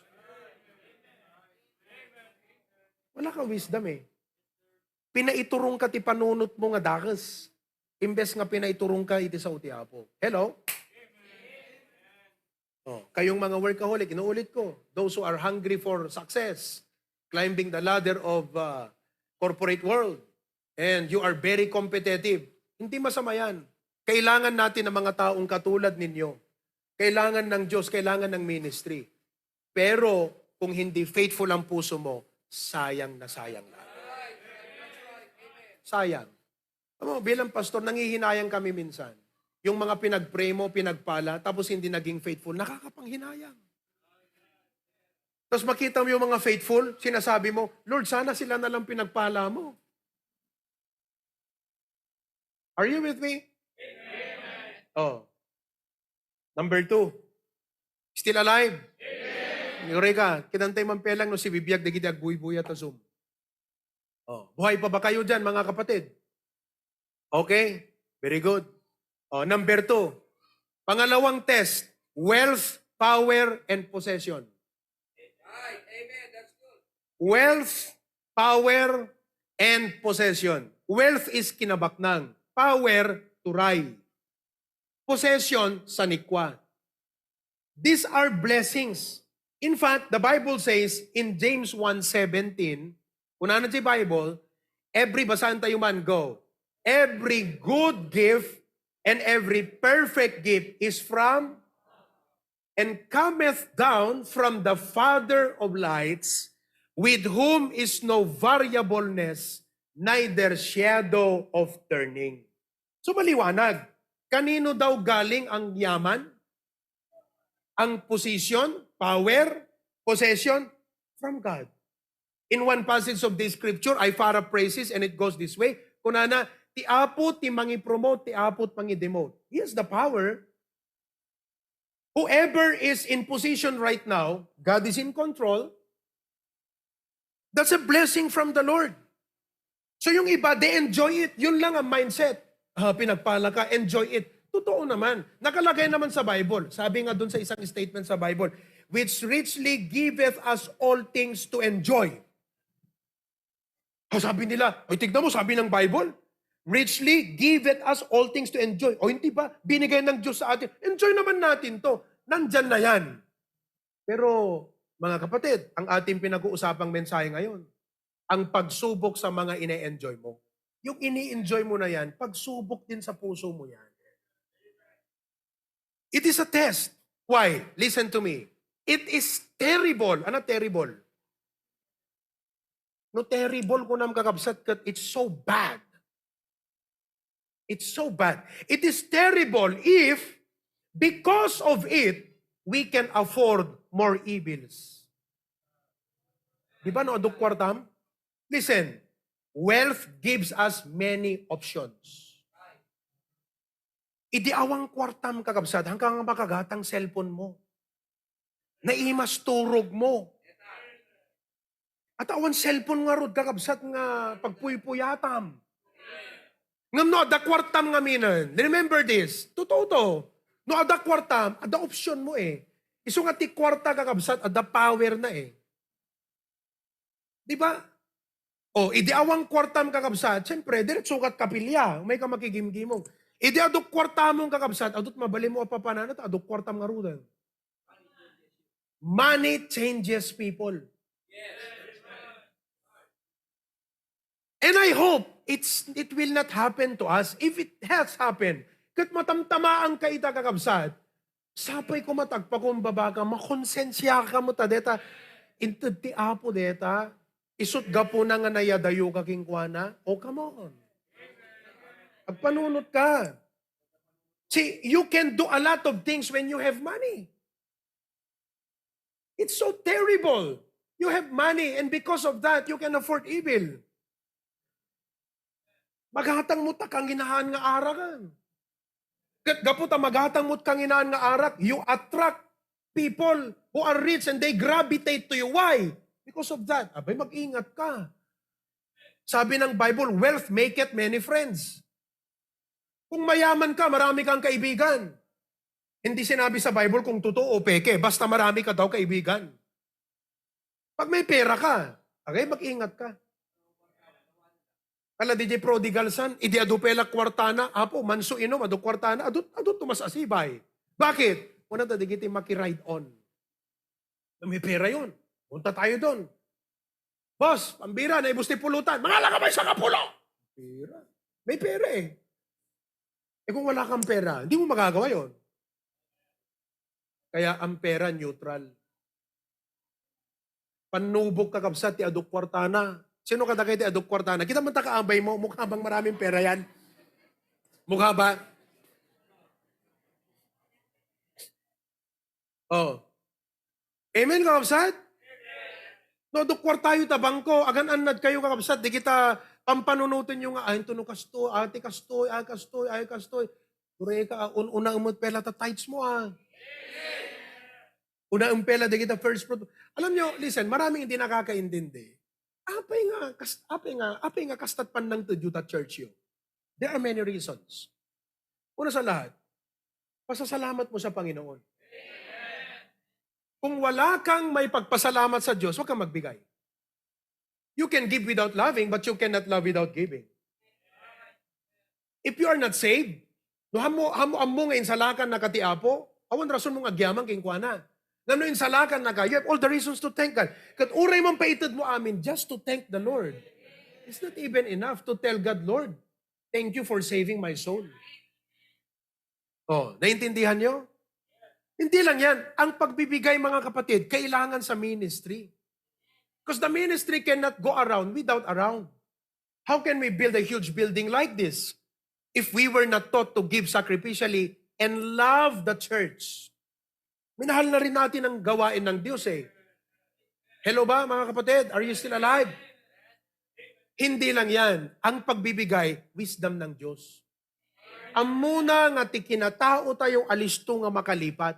Wala kang wisdom eh. Pinaiturong ka ti panunot mo nga dakes, imbes nga pinaiturong ka iti sao ti Apo. Hello? Oh, kayong mga workaholic, inuulit ko, those who are hungry for success, climbing the ladder of uh, corporate world, and you are very competitive, hindi masama yan. Kailangan natin ng mga taong katulad ninyo. Kailangan ng Diyos, kailangan ng ministry. Pero kung hindi faithful ang puso mo, sayang na sayang lang. Sayang. Alam mo, bilang pastor, nangihinayang kami minsan. Yung mga pinag-pray mo, pinagpala, tapos hindi naging faithful, nakakapanghinayang. Tapos makita mo yung mga faithful, sinasabi mo, "Lord, sana sila na lang pinagpala mo." Are you with me? Oh. Number two. Still alive? Amen. Uray ka, kitantay man pelang no sibibiyag dagiti agbuybuya ta Zoom. Oh, buhay pa ba kayo dyan, mga kapatid? Okay? Very good. Oh, number two. Pangalawang test, wealth, power, and possession. Wealth, power, and possession. Wealth is kinabaknang. Power, turay. Possession, sanikwa. These are blessings. In fact, the Bible says in James one seventeen, kunana ti Bible, every, basahan tayo man, go. "Every good gift and every perfect gift is from and cometh down from the Father of lights, with whom is no variableness, neither shadow of turning." So maliwanag, kanino daw galing ang yaman, ang position, power, possession? From God. In one passage of the scripture, I paraphrases and it goes this way. Kunana, "Ti Apo ti mangi-promote, ti Apo ti mangi-demote." He has the power. Whoever is in position right now, God is in control. That's a blessing from the Lord. So yung iba, they enjoy it. Yun lang ang mindset. "Ah, pinagpala ka, enjoy it." Totoo naman. Nakalagay naman sa Bible. Sabi nga dun sa isang statement sa Bible, which richly giveth us all things to enjoy. O, sabi nila, "Ay, tignan mo, sabi ng Bible, richly giveth us all things to enjoy." O, hindi ba? Binigay ng Diyos sa atin. Enjoy naman natin to. Nandyan na yan. Pero, mga kapatid, ang ating pinag-uusapang mensahe ngayon, ang pagsubok sa mga ine-enjoy mo. Yung ini-enjoy mo na yan, pagsubok din sa puso mo yan. It is a test. Why? Listen to me. It is terrible. Ano terrible? No, terrible ko nam, kakabsat, ket it's so bad. It's so bad. It is terrible if, because of it, we can afford more evils. Di ba, no, aduk kwartam? Listen, wealth gives us many options. Idi awan kwartam, kakabsat, hangka nga makagatang cellphone mo. Naimas turog mo. At awan cellphone ngarud, kakabsat, nga pagpuypuyatam. Ngem no adda kwartam ngaminen, remember this, totoo to. No adda kwartam, adda option mo eh. Isu nga ti kwarta, kakabsat, adda power na eh. Di ba? O, idi awan kwartam, kakabsat, siyempre, diretso kat kapilya, may ka makigimgimong. Idi aduk kwartamon, kakabsat, adut mabalin mo a papananat, aduk kwartam ngaruden. Money changes people. And I hope it's, it will not happen to us. If it has happened, ket matamtamaan ka ita, kakabsat, sapay ko matagpakumbaba ka, makonsensya ka mo ta deta, inted ti Apo deta, isut gapuna nga nayadayo ka kenkuana. Oh, come on. Agpanunot ka. See, you can do a lot of things when you have money. It's so terrible. You have money, and because of that, you can afford evil. Magatang mo ta kanginaan nga araken. Ket gapu ta magatang mo kanginaan nga arak, you attract people who are rich and they gravitate to you. Why? Because of that. Abay, mag-ingat ka. Sabi ng Bible, "Wealth maketh many friends." Kung mayaman ka, marami kang kaibigan. Hindi sinabi sa Bible kung totoo o peke, basta marami ka daw kaibigan. Pag may pera ka, agay, mag-ingat ka. Kala di jay prodigal son, idi adu pay la kwartana, "Apo, manso inom, adu kwartana," adu, adu tumas asibay. Bakit? Una ta, digiti makiride on. Na may pera yon. Punta tayo doon. "Boss, pambira, naibus ti pulutan." "Mangala ka may sangapulo!" Pera. May pera eh. Eh kung wala kang pera, hindi mo magagawa yon. Kaya ang pera neutral. Pannubok, kakabsat, ti aduk kwartana. Sino kadagiti aduk kwartana? Kita man ta kaabay mo, mukha bang maraming pera yan? Mukha ba? Oh. Amen, kakabsat? No, aduk kwartayo ta bangko, agan-annad kayo, kakabsat, di kita pampanunoten yo nga, "Ay, ito no kastoy, ati kastoy, ay kastoy, ay kastoy." Pureka, ah, un-, una umot pela ta tithes mo, ah. Una umpela di kita first fruit. Alam nyo, listen, maraming hindi nakakaintindi. Apay nga, kas-, apay nga, apay nga kastat pannangtedyo ta church yo. There are many reasons. Una sa lahat, pasasalamat mo sa Panginoon. Kung wala kang may pagpasalamat sa Diyos, huwag kang magbigay. You can give without loving, but you cannot love without giving. If you are not saved, no, ammo, ammo, ammo nga insalakan na ka ti Apo, awan rason mong agyaman kenkuana. Ngem no insalakan na ka, you have all the reasons to thank God. Ket uray man paited mo amin, just to thank the Lord. It's not even enough to tell God, "Lord, thank you for saving my soul." Oh, naintindihan nyo? Hindi lang yan. Ang pagbibigay, mga kapatid, kailangan sa ministry. Because the ministry cannot go around without around. How can we build a huge building like this if we were not taught to give sacrificially and love the church? Minahal na rin natin ang gawain ng Diyos eh. Hello ba, mga kapatid? Are you still alive? Hindi lang yan. Ang pagbibigay, wisdom ng Diyos. Ammona nga ti kinatao tayo alisto nga makalipat.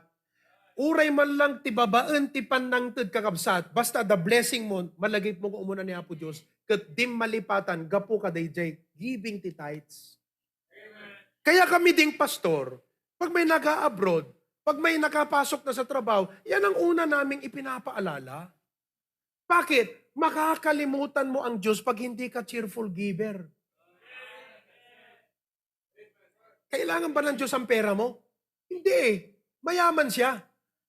Uray man lang ti babaen ti pannangted, kakabsat, basta the blessing mo, malagip mo nga umuna ni Apo Diyos, ket dim malipatan gapu kadayjay giving ti tithes. Kaya kami ding pastor, pag may naga-abroad, Pag may nakapasok na sa trabaho, yan ang una naming ipinapaalala. Bakit? Makakalimutan mo ang Diyos pag hindi ka cheerful giver. Kailangan ba ng Diyos ang pera mo? Hindi eh. Mayaman siya.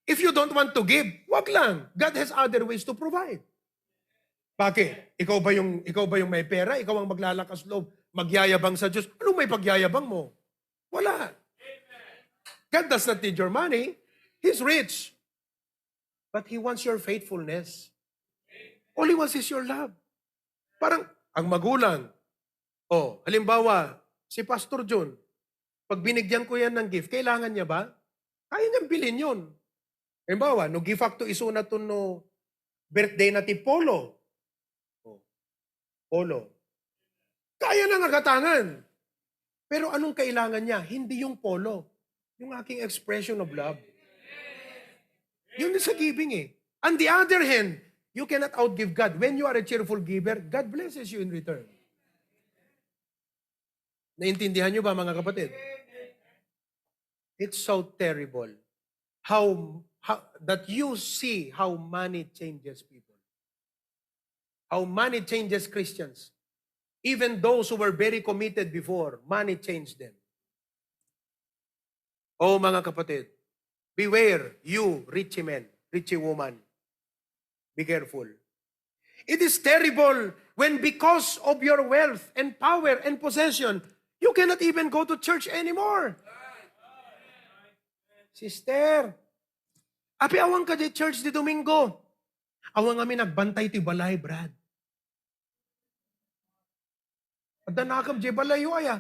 If you don't want to give, wag lang. God has other ways to provide. Bakit? Ikaw ba yung, ikaw ba yung may pera? Ikaw ang maglalakas loob, magyayabang sa Diyos? Anong may pagyayabang mo? Wala. God does not need your money. He's rich. But He wants your faithfulness. All He wants is your love. Parang, ang magulang, oh, halimbawa, si Pastor John, pag binigyan ko yan ng gift, kailangan niya ba? Kaya niyang bilhin yun. Halimbawa, no gift to isuna to no birthday na ti Polo. Oh. Polo. Kaya na nga gatangan. Pero anong kailangan niya? Hindi yung polo. Yung aking expression of love. Yun sa giving eh. On the other hand, you cannot outgive God. When you are a cheerful giver, God blesses you in return. Naintindihan niyo ba, mga kapatid? It's so terrible how, how that you see how money changes people. How money changes Christians. Even those who were very committed before, money changed them. Oh, mga kapatid, beware, you richie men, richie woman. Be careful. It is terrible when because of your wealth and power and possession, you cannot even go to church anymore. Sister, api awan ka di church di Domingo. Awan kami nagbantay ti balay, Brad. Adda nakam di balayo aya.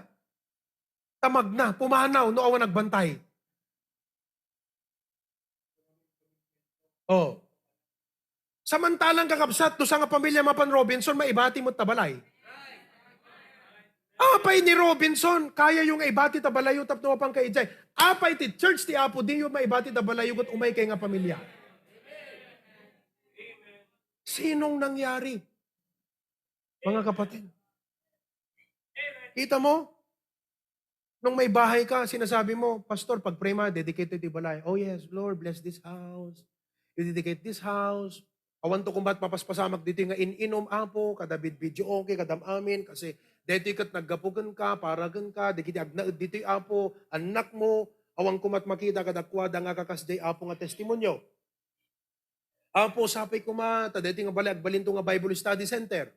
Tamag na, pumanaw, no awan nagbantay. Oh. Samantalang kakabsat, no sa nga pamilya mapan Robinson, maibati mo ta balay. Apay ni Robinson, kaya yung ibati ta balayo tapno mapan ka ijay. Apay ti church ti Apo, di yung maibati ta balayo ket umay kay nga pamilya. Sinong nangyari? Mga kapatid. Kita mo? Nung may bahay ka, sinasabi mo, "Pastor, pag-pray ma, dedicate ti balay." "Oh yes, Lord, bless this house. You dedicate this house. Awan to kumbat papaspasamak dito nga in-inom, Apo, kada bid-, video okay, kadam amin, kasi dito kat naggapugan ka, paragan ka, dagiti agnaed ditoy, Apo, anak mo, awan kumat makita kadakuada nga kakas jay, Apo, nga testimonio." Apo, sapay koma, ta daytoy nga balay, agbalinto nga Bible Study Center.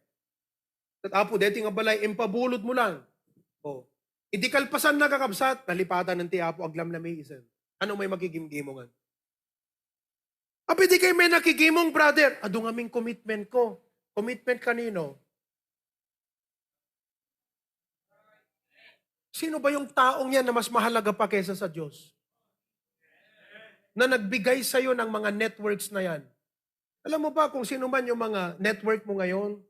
Ket, Apo, daytoy nga balay, impabulod mo lang. Oh. Idi kalpasan na, kakabsat, nalipatan ti Apo, aglamlamiisen. Ano may makigimgimongan? Apay di kay may nakigimong, brother? Adu ngamin commitment ko. Commitment kanino? Sino ba yung taong yan na mas mahalaga pa kaysa sa Diyos? Na nagbigay sa'yo ng mga networks na yan. Alam mo ba kung sino man yung mga network mo ngayon?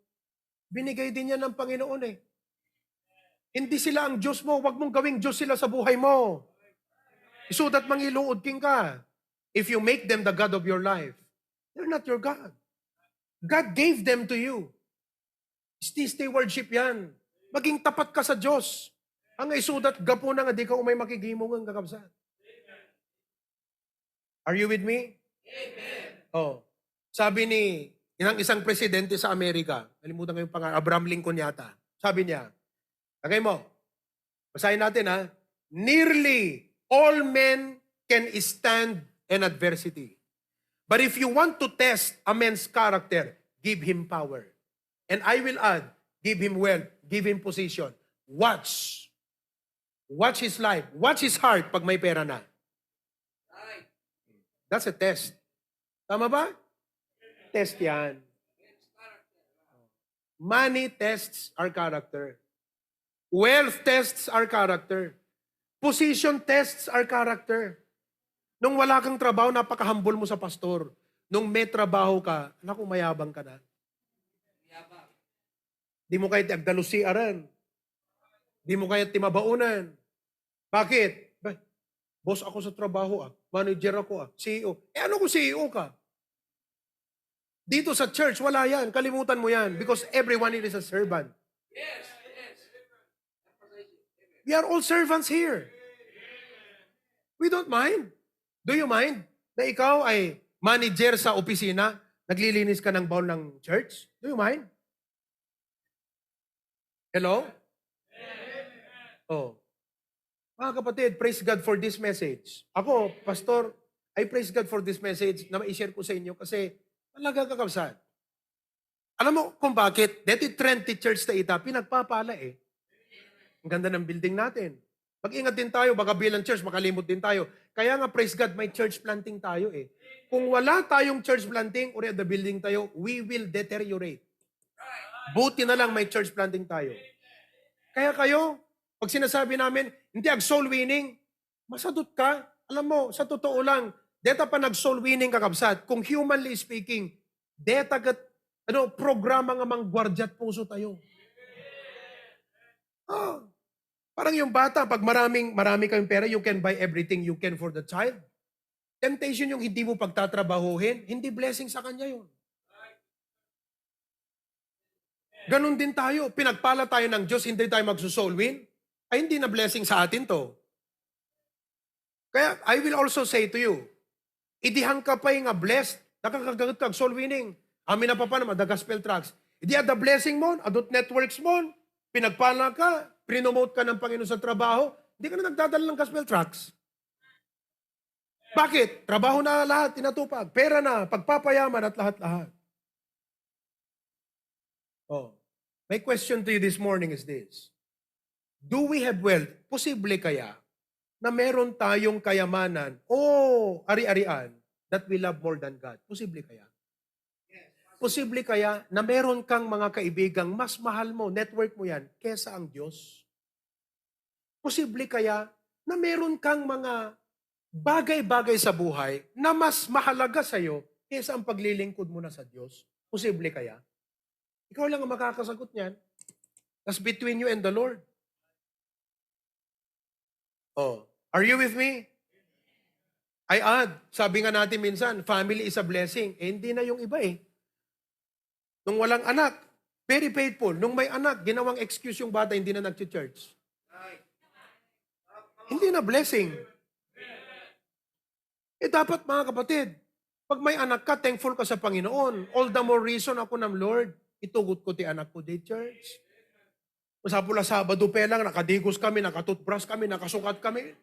Binigay din yan ng Panginoon eh. Hindi sila ang Diyos mo. Huwag mong gawing Diyos sila sa buhay mo. So that mangiluod king ka. If you make them the God of your life, they're not your God. God gave them to you. Stay, stay worship yan. Maging tapat ka sa Diyos. Ang isudat, gapu na nga di ka umay makigimong ang kakabsat. Are you with me? Amen. Oh. Sabi ni inang isang presidente sa Amerika, nalimutan ko yung pangalan, Abraham Lincoln yata. Sabi niya, lagay mo, basahin natin ha, "Nearly all men can stand an adversity. But if you want to test a man's character, give him power. And I will add, give him wealth, give him position." Watch. Watch his life. Watch his heart pag may pera na. That's a test. Tama ba? Test yan. Money tests our character. Wealth tests our character. Position tests our character. Nung wala kang trabaho, napakahambol mo sa pastor. Nung may trabaho ka, naku, mayabang ka na. Di mo kaya ti agdalusiaran. Di mo kaya ti mabaunan. Bakit? Ba, boss ako sa trabaho ah. Manager ako ah. C E O. Eh ano kung C E O ka? Dito sa church, wala yan. Kalimutan mo yan. Because everyone here is a servant. We are all servants here. We don't mind. Do you mind na ikaw ay manager sa opisina, naglilinis ka ng bowl ng church? Do you mind? Hello? Oh. Mga kapatid, praise God for this message. Ako, Pastor, I praise God for this message na ma-share ko sa inyo kasi talaga, kakabsat. Alam mo kung bakit? Deti trend ti church ta ita, pinagpapala eh. Ang ganda ng building natin. Mag-ingat din tayo, baka bilang church, makalimot din tayo. Kaya nga, praise God, may church planting tayo eh. Kung wala tayong church planting, or the building tayo, we will deteriorate. Buti na lang may church planting tayo. Kaya kayo, pag sinasabi namin, hindi ag soul winning, masadot ka. Alam mo, sa totoo lang, deta pa nag soul winning, kakabsat, kung humanly speaking, deta ket, ano, programa nga manggwardiat puso tayo. Ah, parang yung bata, pag maraming, marami kayong pera, you can buy everything you can for the child. Temptation yung hindi mo pagtatrabahuhin, hindi blessing sa kanya yun. Ganun din tayo. Pinagpala tayo ng Diyos, hindi tayo magsusoul win. Ay, hindi na blessing sa atin to. Kaya, I will also say to you, idi hangka pay nga blessed, nakakagaget ka ag soul winning. Amin na papa naman, the gospel tracts. Idi ada blessing mo, adut networks mo, pinagpala ka, prinomote ka ng Panginoon sa trabaho, hindi ka na nagdadala ng gospel tracts. Bakit? Trabaho na lahat, tinatupag. Pera na, pagpapayaman at lahat-lahat. Oh, my question to you this morning is this. Do we have wealth? Posible kaya na meron tayong kayamanan o ari-arian that we love more than God? Posible kaya? Posible kaya na meron kang mga kaibigang mas mahal mo, network mo yan, kesa ang Diyos? Posible kaya na meron kang mga bagay-bagay sa buhay na mas mahalaga sa'yo kesa ang paglilingkod mo na sa Diyos? Posible kaya? Ikaw lang ang makakasagot niyan. That's between you and the Lord. Oh, are you with me? I add, sabi nga natin minsan, family is a blessing. Eh, hindi na yung iba eh. Nung walang anak, very faithful. Nung may anak, ginawang excuse yung bata, hindi na nag-church. Hindi na blessing. Eh, dapat, mga kapatid, pag may anak ka, thankful ka sa Panginoon. All the more reason ako ng Lord, itugot ko ti anak ko di church. Masapul a Sabado pa lang, nakadigos kami, nakatoothbrush kami, nakasukat kami.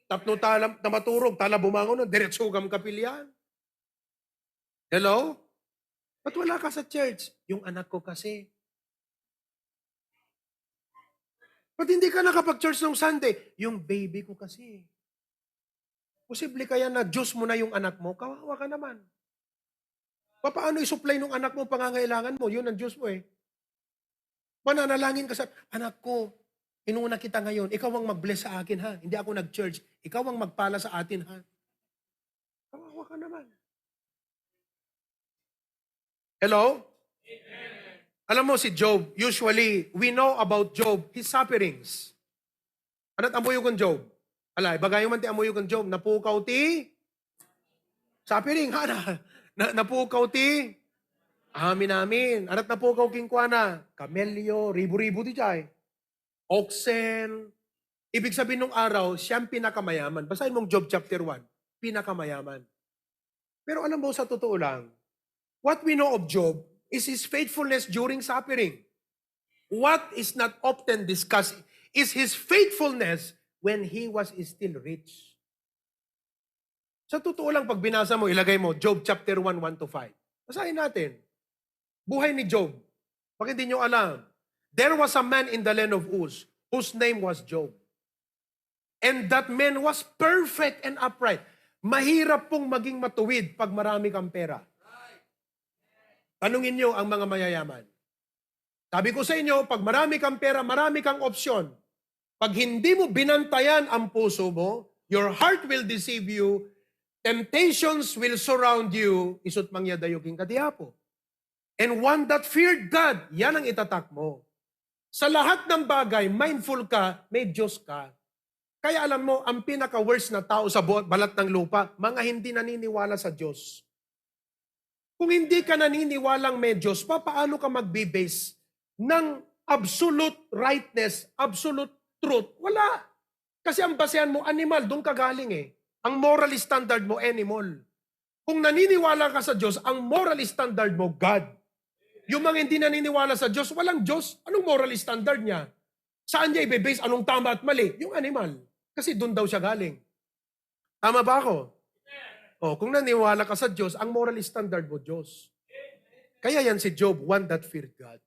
Tapno tala, na maturog, tala bumangon, diretso kam kapilian. Hello? Ba't wala ka sa church? Yung anak ko kasi. Ba't hindi ka nakapag-church nung Sunday? Yung baby ko kasi. Posible kaya na Diyos mo na yung anak mo? Kawawa ka naman. Papaano isupply nung anak mo ang pangangailangan mo? Yun ang Diyos mo eh. Mananalangin ka sa, "Anak ko, inuna kita ngayon. Ikaw ang mag-bless sa akin, ha? Hindi ako nag-church. Ikaw ang magpala sa atin, ha?" Kawawa ka naman. Hello? Alam mo si Job, usually, we know about Job, his sufferings. Ada't amuyo ken Job? Ala, ibagayo man ti amuyo ken Job. Napukaw ti suffering, ha? Na, na, napukaw ti amin-amin. Ada't napukaw kenkuana? Kamelio, ribu-ribu ti jay. Oxen. Ibig sabihin nung araw, siya ang pinakamayaman. Basahin mong Job chapter one. Pinakamayaman. Pero alam mo, sa totoo lang, what we know of Job is his faithfulness during suffering. What is not often discussed is his faithfulness when he was still rich. Sa totoo lang, pag binasa mo, ilagay mo, Job chapter one, one to five. Basahin natin. Buhay ni Job. Bakit di nyo alam? There was a man in the land of Uz whose name was Job. And that man was perfect and upright. Mahirap pong maging matuwid pag marami kang pera. Tanungin nyo ang mga mayayaman. Sabi ko sa inyo, pag marami kang pera, marami kang opsyon. Pag hindi mo binantayan ang puso mo, your heart will deceive you, temptations will surround you, isut mangyadayo king kadiapo. And one that feared God, yan ang itatak mo. Sa lahat ng bagay, mindful ka, may Diyos ka. Kaya alam mo, ang pinaka-worst na tao sa bu-, balat ng lupa, mga hindi naniniwala sa Diyos. Kung hindi ka naniniwalang may Diyos, papaano ka magbe-base ng absolute rightness, absolute truth? Wala. Kasi ang basehan mo, animal, doon ka galing eh. Ang moral standard mo, animal. Kung naniniwala ka sa Diyos, ang moral standard mo, God. Yung mga hindi naniniwala sa Diyos, walang Diyos. Anong moral standard niya? Saan niya ibe-base anong tama at mali? Yung animal. Kasi doon daw siya galing. Tama ba ako? O, kung naniwala ka sa Diyos, ang moral standard mo, Diyos. Kaya yan si Job, one that feared God.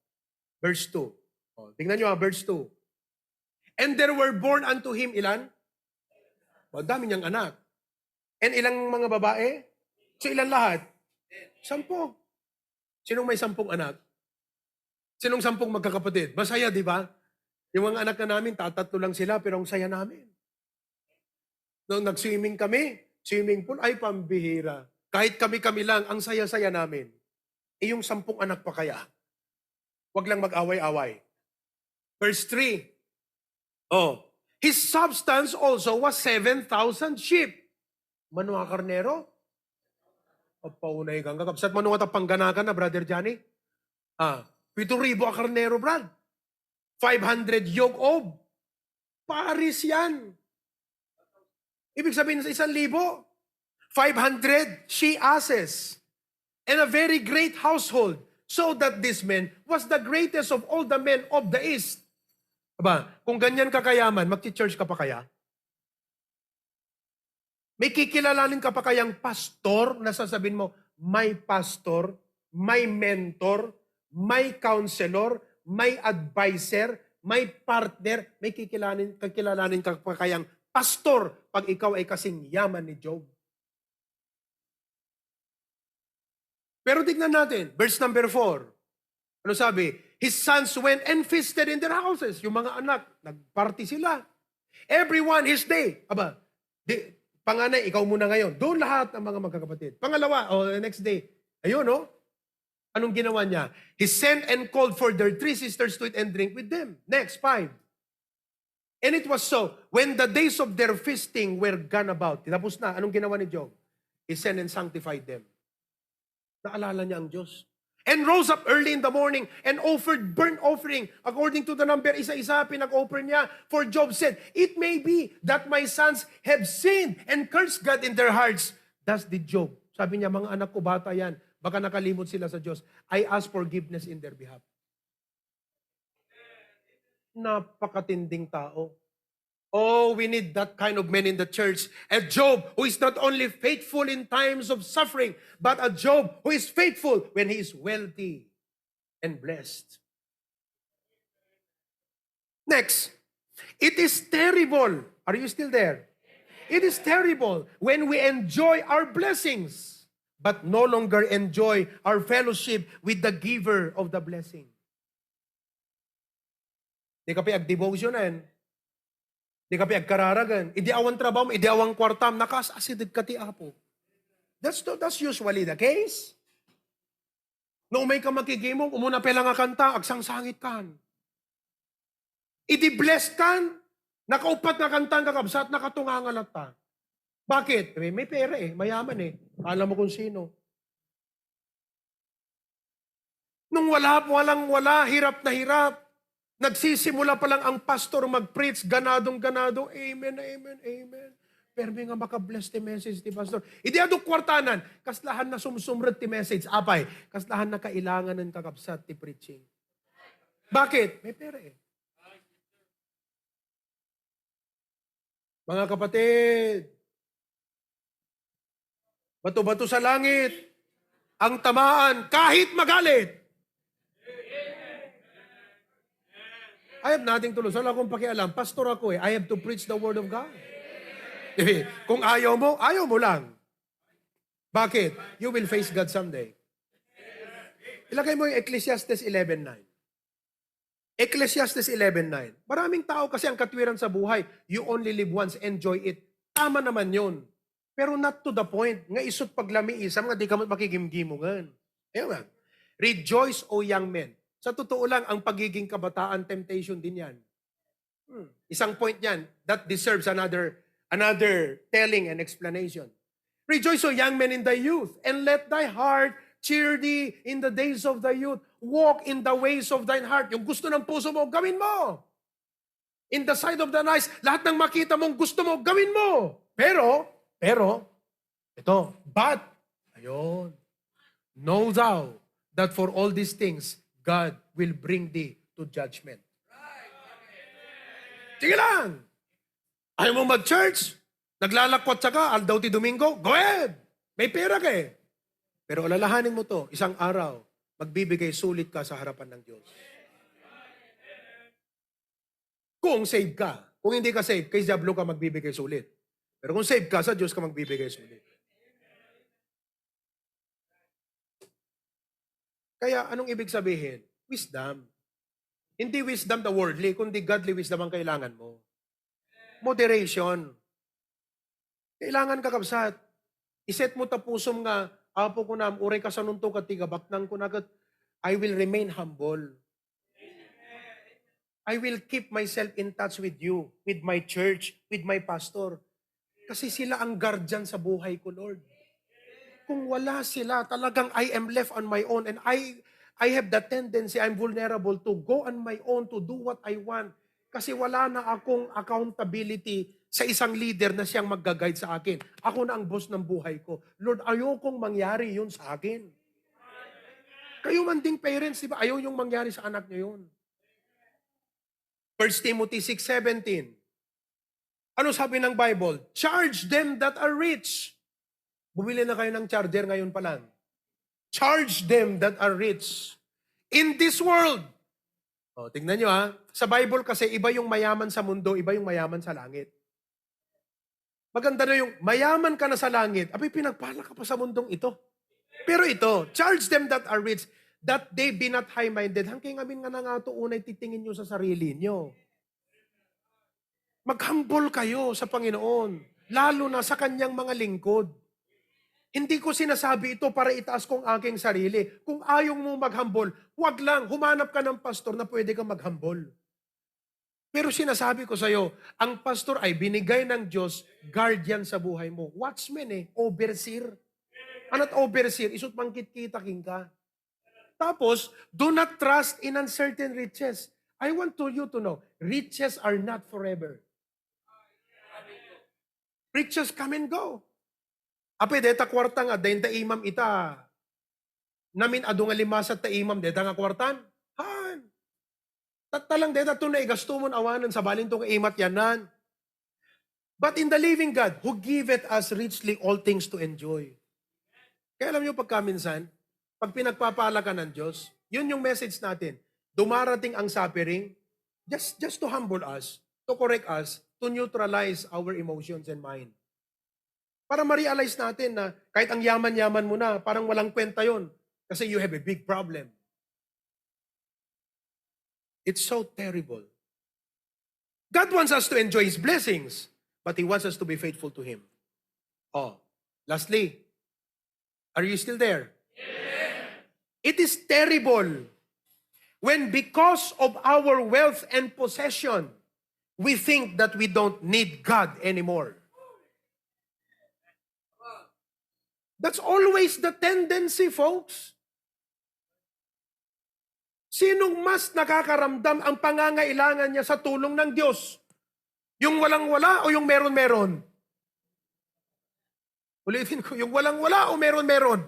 Verse two. O, tingnan niyo ha, verse two. "And there were born unto him," ilan? O, dami niyang anak. "And ilang mga babae?" So, ilan lahat? Sampo. Sinong may sampung anak? Sinong sampung magkakapatid? Masaya, di ba? Yung mga anak na namin, tatatlo lang sila, pero ang saya namin. Nung nag-swimming kami, swimming pool, ay pambihira. Kahit kami-kami lang, ang saya-saya namin. Eh, yung sampung anak pa kaya? Wag lang mag-away-away. Verse three. Oh, "His substance also was seven thousand sheep." Mano a karnero? Paunay kang kakabsat. Mano nga ta pangganakan na, Brother Johnny? Ah, pito ribu a karnero, Brad. Five hundred yoke of pares yan. Ibig sabihin sa isang libo, five hundred she asses, and a very great household, so that this man was the greatest of all the men of the east. Aba, kung ganyan ka kayaman, magchi-church ka pa kaya? May kikilalanin ka pa kayang pastor na sasabing mo, "My pastor, my mentor, my counselor, my adviser, my partner"? May kikilalanin, kakilalanin ka pa kayang pastor pag ikaw ay kasing yaman ni Job? Pero tignan natin, verse number four. Ano sabi? "His sons went and feasted in their houses." Yung mga anak, nagparty sila. "Everyone his day." Aba, di, panganay, ikaw muna ngayon. Doon lahat ng mga magkakapatid. Pangalawa, o the next day. Ayun, no? Anong ginawa niya? "He sent and called for their three sisters to eat and drink with them." Next, five. "And it was so, when the days of their feasting were gone about." Tapos na, anong ginawa ni Job? "He sent and sanctified them." Naalala niya ang Diyos. "And rose up early in the morning and offered burnt offering according to the number." Isa-isa pinag-offer niya. "For Job said, 'It may be that my sons have sinned and cursed God in their hearts.'" Thus did Job. Sabi niya, "Mga anak ko, bata yan. Baka nakalimot sila sa Diyos. I ask forgiveness in their behalf." Napakatinding tao. Oh, we need that kind of men in the church. A Job who is not only faithful in times of suffering, but a Job who is faithful when he is wealthy and blessed. Next, it is terrible. Are you still there? It is terrible when we enjoy our blessings, but no longer enjoy our fellowship with the giver of the blessing. Di ka pay agdevotionan. Di ka pay agkararagan. Idi awan trabaho, idi awan kuartam, nakaas-asideg ka ti Apo. That's, the- that's usually the case. No umay ka makigimong, umuna pay lang nga kanta, agsangsangit kan. Idi blessed kan, nakaupat nga kanta, kakabsat, nakatunga nga latta. Bakit? Eh, may pera eh, mayaman eh. Alam mo kung sino. Nung wala, walang wala, hirap na hirap, nagsisimula pa lang ang pastor mag-preach, ganadong-ganado, "Amen, amen, amen." Permi nga maka-bless ti message ti pastor. Idi adu kuartanan, kaslahan na sumsumrek ti message. Apay, kaslahan na kailanganen, kakabsat, ti preaching. Bakit? May pera eh. Mga kapatid, bato-bato sa langit ang tamaan kahit magalit. I have nothing to lose. Wala akong pakialam. Pastor ako eh. I have to preach the word of God. Kung ayaw mo, ayaw mo lang. Bakit? You will face God someday. Ilagay mo yung Ecclesiastes eleven nine. Ecclesiastes eleven nine. Maraming tao kasi ang katwiran sa buhay, you only live once, enjoy it. Tama naman yun. Pero not to the point nga isut paglamiisam nga di ka makigimgimongan. Ayun nga. "Rejoice, O young men." Sa totoo lang, ang pagiging kabataan, temptation din yan. Hmm. Isang point yan that deserves another, another telling and explanation. "Rejoice, O young men, in thy youth, and let thy heart cheer thee in the days of thy youth. Walk in the ways of thine heart." Yung gusto ng puso mo, gawin mo. "In the sight of thine eyes," lahat ng makita mong gusto mo, gawin mo. Pero, Pero, ito, but, ayun, know thou that for all these things, God will bring thee to judgment. Sige lang! Ayaw mo mag-church? Naglalakwatsa ka, aldaw ti Domingo? Go ahead! May pera ka eh. Pero alalahanin mo to, isang araw, magbibigay sulit ka sa harapan ng Diyos. Kung save ka. Kung hindi ka save, kay Diablo ka magbibigay sulit. Pero kung save ka, sa Diyos ka magbibigay sulit. Kaya anong ibig sabihin? Wisdom. Hindi wisdom the worldly, kundi godly wisdom ang kailangan mo. Moderation. Kailangan, kakabsat, iset mo ta pusom nga, "Apo ko nam, uray kasanonto ket ti gabaknang ko na ket I will remain humble. I will keep myself in touch with you, with my church, with my pastor." Kasi sila ang guardian sa buhay ko, Lord. Kung wala sila, talagang I am left on my own and I I have the tendency, I'm vulnerable to go on my own to do what I want. Kasi wala na akong accountability sa isang leader na siyang magga-guide sa akin. Ako na ang boss ng buhay ko. Lord, ayokong mangyari yun sa akin. Kayo man ding parents, di ba? Ayaw yung mangyari sa anak nyo yun. First Timothy six seventeen. Ano sabi ng Bible? "Charge them that are rich." Bumili na kayo ng charger ngayon pa lang. "Charge them that are rich in this world." O, tingnan nyo ha. Sa Bible kasi, iba yung mayaman sa mundo, iba yung mayaman sa langit. Maganda na yung mayaman ka na sa langit, abay, pinagpala ka pa sa mundong ito. Pero ito, "Charge them that are rich, that they be not high-minded." Hangkay ngamin nga nangato unay titingin nyo sa sarili nyo. Maghambol kayo sa Panginoon, lalo na sa kanyang mga lingkod. Hindi ko sinasabi ito para itaas ko ang aking sarili. Kung ayaw mo maghambol, wag lang, humanap ka ng pastor na pwede kang maghambol. Pero sinasabi ko sa'yo, ang pastor ay binigay ng Diyos, guardian sa buhay mo. Watchman eh, overseer. Ana't overseer? Isu't mangkitkita kenka. Tapos, do not trust in uncertain riches. I want to you to know, riches are not forever. Riches come and go. Apay, deta kuarta nga, dayta imam ita. Namin adu nga limasat ta imam, deta nga kuartan. Han. Tatta lang deta to naigasto mo awanen, sabalin to nga imat yanan. But in the living God, who giveth us richly all things to enjoy. Kaya alam nyo, pagkaminsan, pag pinagpapala ka ng Diyos, yun yung message natin. Dumarating ang suffering, just, just to humble us, to correct us, to neutralize our emotions and mind. Para ma-realize natin na kahit ang yaman-yaman mo na, parang walang kwenta yon. Kasi you have a big problem. It's so terrible. God wants us to enjoy His blessings, but He wants us to be faithful to Him. Oh, lastly, are you still there? It is terrible when, because of our wealth and possession, we think that we don't need God anymore. That's always the tendency, folks. Sinong mas nakakaramdam ang pangangailangan niya sa tulong ng Diyos? Yung walang-wala o yung meron-meron? Ulitin ko, yung walang-wala o meron-meron?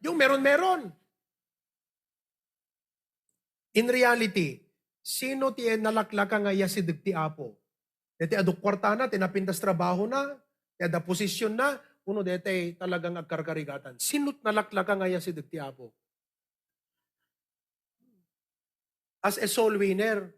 Yung meron-meron. In reality, sino ti nalaklaka nga iyasideg ti Apo? Daytoy adu kuartana, ti napintas trabahona, ti adda posisionna, wenno daytoy talagang agkarkarigatan? Sino't nalaklaka nga iyasideg ti Apo? As a soul winner,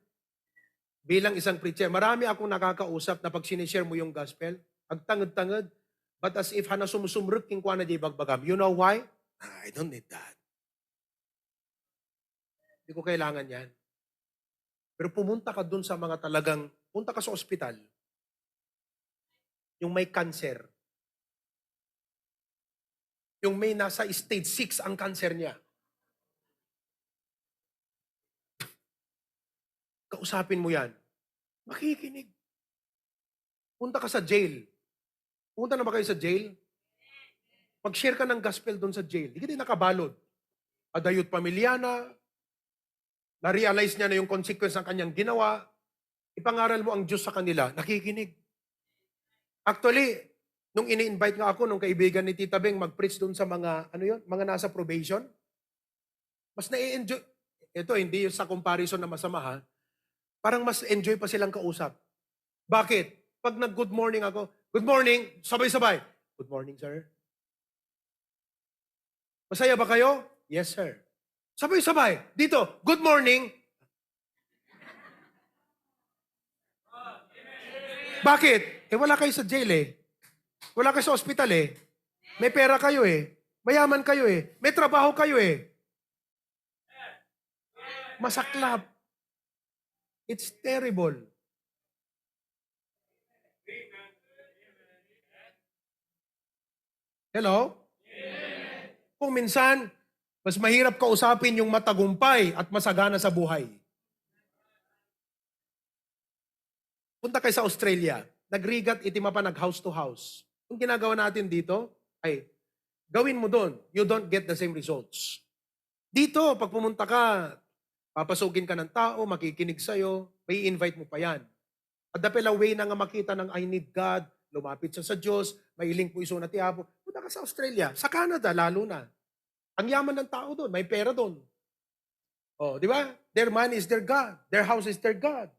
bilang isang preacher, marami akong nakakausap na pag sinishare mo yung gospel, agtanged-tanged, but as if hana sumsumrek kenkuana diay bagbagam. You know why? "Ah, I don't need that. Hindi ko kailangan yan." Pero pumunta ka dun sa mga talagang, punta ka sa ospital, yung may cancer. Yung may nasa stage six ang cancer niya. Kausapin mo yan. Makikinig. Punta ka sa jail. Punta na ba kayo sa jail? Mag-share ka ng gospel doon sa jail. Di ka din nakabalod. Adayot pamilya na, na-realize niya na yung consequence ng kanyang ginawa. Ipangaral mo ang Diyos sa kanila. Nakikinig. Actually, Nung ini-invite nga ako nung kaibigan ni Tita Beng mag-preach doon sa mga, ano yun, mga nasa probation, mas nai-enjoy, ito, hindi yung sa comparison na masama, ha? Parang mas enjoy pa silang kausap. Bakit? Pag nag-good morning ako, "Good morning," sabay-sabay, "Good morning, sir." "Masaya ba kayo?" "Yes, sir." Sabay-sabay, dito, "Good morning." Bakit? Eh, wala kayo sa jail eh. Wala kayo sa ospital eh. May pera kayo eh. Mayaman kayo eh. May trabaho kayo eh. Masaklap. It's terrible. Hello? Kung minsan, mas mahirap kausapin yung matagumpay at masagana sa buhay. Punta kayo sa Australia, nagrigat iti mapan nag house to house. Ang ginagawa natin dito, ay, gawin mo doon, you don't get the same results. Dito, pag pumunta ka, papasugin ka ng tao, makikinig sa'yo, may invite mo pa yan. At the pala way na nga makita ng "I need God," lumapit siya sa Diyos, "Mailing po iso na ti Apo." Punta ka sa Australia, sa Canada, lalo na. Ang yaman ng tao doon, may pera doon. Oh, di ba? Their money is their God. Their house is their God.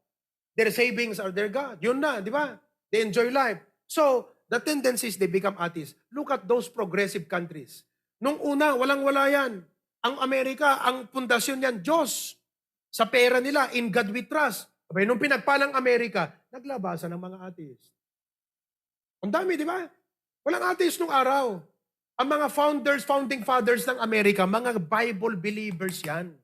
Their savings are their God. Yun na, di ba? They enjoy life. So, the tendency is they become atheists. Look at those progressive countries. Nung una, walang-wala yan. Ang Amerika, ang pundasyon niyan, Diyos. Sa pera nila, "In God we trust." Abay, nung pinagpalang Amerika, naglabasan ng mga atheist. Ang dami, di ba? Walang atheist nung araw. Ang mga founders, founding fathers ng Amerika, mga Bible believers yan.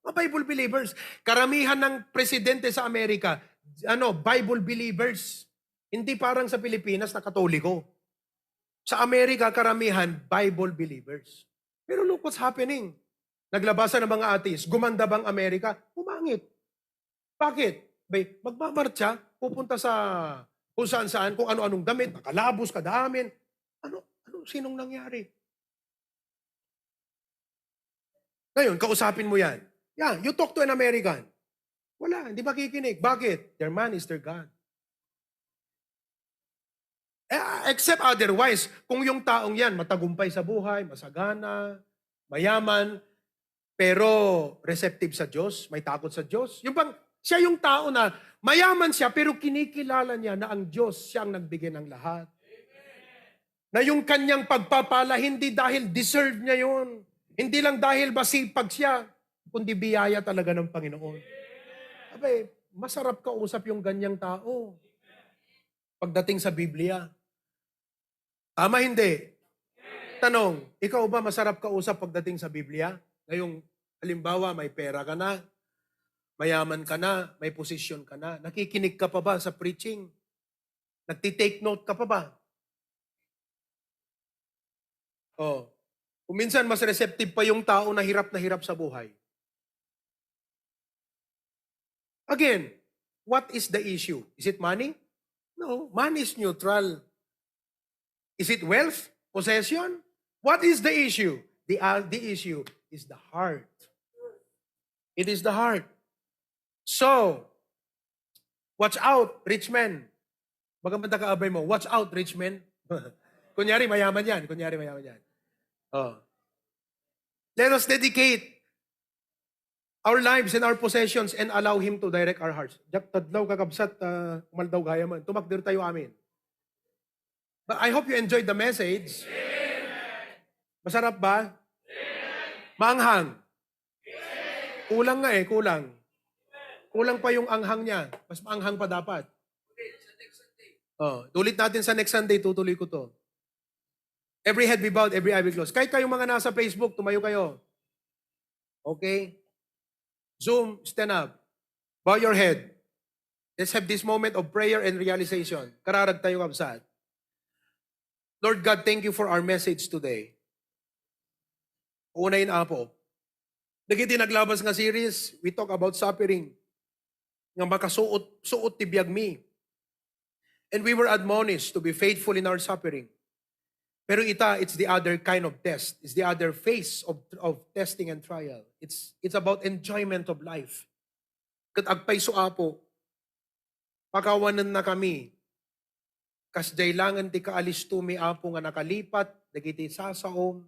Mga Bible believers. Karamihan ng presidente sa Amerika, ano, Bible believers. Hindi parang sa Pilipinas na Katoliko. Sa Amerika, karamihan, Bible believers. Pero look what's happening. Naglabasan ng mga atheist. Gumanda bang Amerika? Pumangit. Bakit? Bay, magmamartsa, pupunta sa kung saan-saan, kung ano-anong damit, nakalabos, kada amin. Ano, ano, sinong nangyari? Ngayon, kausapin mo yan. Yeah, you talk to an American. Wala, hindi makikinig. Bakit? Their man is their God. Eh, except otherwise, kung yung taong yan, matagumpay sa buhay, masagana, mayaman, pero receptive sa Diyos, may takot sa Diyos. Yung bang, siya yung tao na mayaman siya, pero kinikilala niya na ang Diyos, siya ang nagbigay ng lahat. Na yung kanyang pagpapala, hindi dahil deserve niya yun. Hindi lang dahil masipag siya, kundi biyaya talaga ng Panginoon. Abay, masarap kausap yung ganyang tao pagdating sa Biblia. Tama, hindi? Tanong, ikaw ba masarap kausap pagdating sa Biblia? Ngayong, halimbawa, may pera ka na, mayaman ka na, may posisyon ka na, nakikinig ka pa ba sa preaching? Nagti-take note ka pa ba? Oh. Kung minsan, mas receptive pa yung tao na hirap na hirap sa buhay. Again, what is the issue? Is it money? No, money is neutral. Is it wealth? Possession? What is the issue? The, uh, the issue is the heart. It is the heart. So, watch out, rich men. Baka man kaabay mo, "Watch out, rich men." Kunyari, mayaman yan. Kunyari, mayaman yan. Oh. Let us dedicate our lives and our possessions and allow Him to direct our hearts. Diak tadlaw, kakabsat, ah, umaldaw gayam. Tumakder tayo, amen. But I hope you enjoyed the message. Masarap ba? Maanghang. Kulang nga eh, kulang. Kulang pa yung anghang niya. Mas maanghang pa dapat. Oh, ulit natin sa next Sunday, tutuloy ko to. Every head be bowed, every eye be closed. Kahit kayong mga nasa Facebook, tumayo kayo. Okay? Zoom, stand up. Bow your head. Let's have this moment of prayer and realization. Kararag tayo, kabsat. Lord God, thank you for our message today. Unayin, Apo. Dagiti naglabas nga series, we talk about suffering. Nga makasuot, suot ti biagmi. And we were admonished to be faithful in our suffering. Pero ita, it's the other kind of test. It's the other phase of, of testing and trial. It's, it's about enjoyment of life. Ket agpayso, Apo, pakawanennakami Kasdiay laengen ti kaalistomi, Apo, nga nakalipat dagiti sasaom,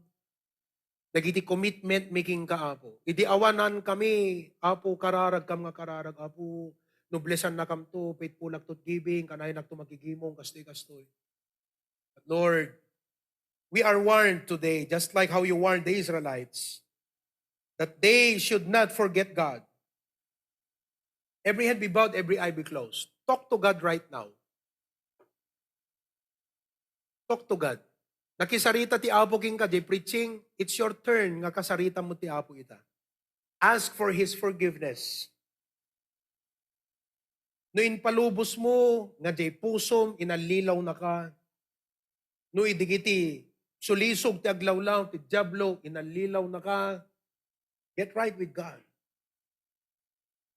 dagiti commitment mi kenka, Apo. Idi awanan kami, Apo, kararagkam nga kararag, Apo, noblesannakamto, faithful akto giving, kanayonakto makigimong, kastoy, kastoy. But Lord, we are warned today, just like how you warned the Israelites, that they should not forget God. Every head be bowed, every eye be closed. Talk to God right now. Talk to God. Nakisarita ti Apo kenka, jay preaching, it's your turn nga kasarita mo ti Apo ita. Ask for His forgiveness. No impalubos mo nga jay pusom, inallilaw naka. No idigiti sulisog ti aglawlaw ti Diablo, inallilaw naka. Get right with God.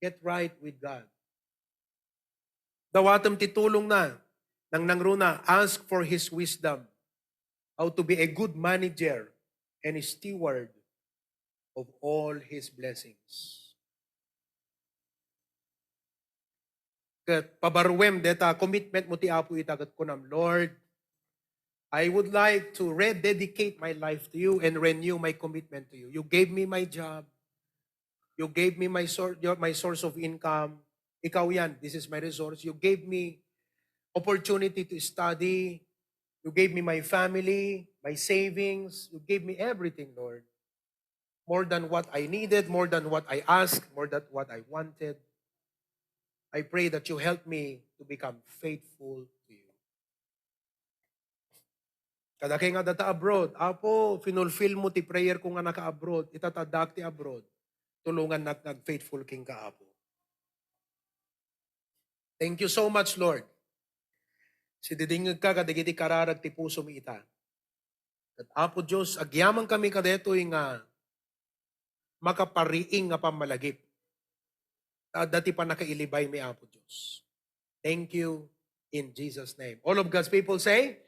Get right with God. Dawatem ti tulongna, nangnangruna, ask for His wisdom, how to be a good manager and a steward of all His blessings. Ket pabaruem deta commitment mo ti Apo ita ket kunam, Lord, I would like to rededicate my life to you and renew my commitment to you. You gave me my job. You gave me my sor-, your, my source of income. Ikaw yan, this is my resource. You gave me opportunity to study. You gave me my family, my savings. You gave me everything, Lord. More than what I needed, more than what I asked, more than what I wanted. I pray that you help me to become faithful to you. Kadakay nga data abroad, Apo, finulfill mo ti prayer ko nga naka-abroad, ita ta addaak ti abroad, tulongannak nga agfaithful kenka, Apo. Thank you so much, Lord. Sididingngegka kadagiti kararag ti pusomi ita. Ket, Apo Dios, agyamankami kadaytoy nga makapariing nga pammalagip. Ta adda ti pannakailibaymi, Apo Dios. Thank you in Jesus' name. All of God's people say,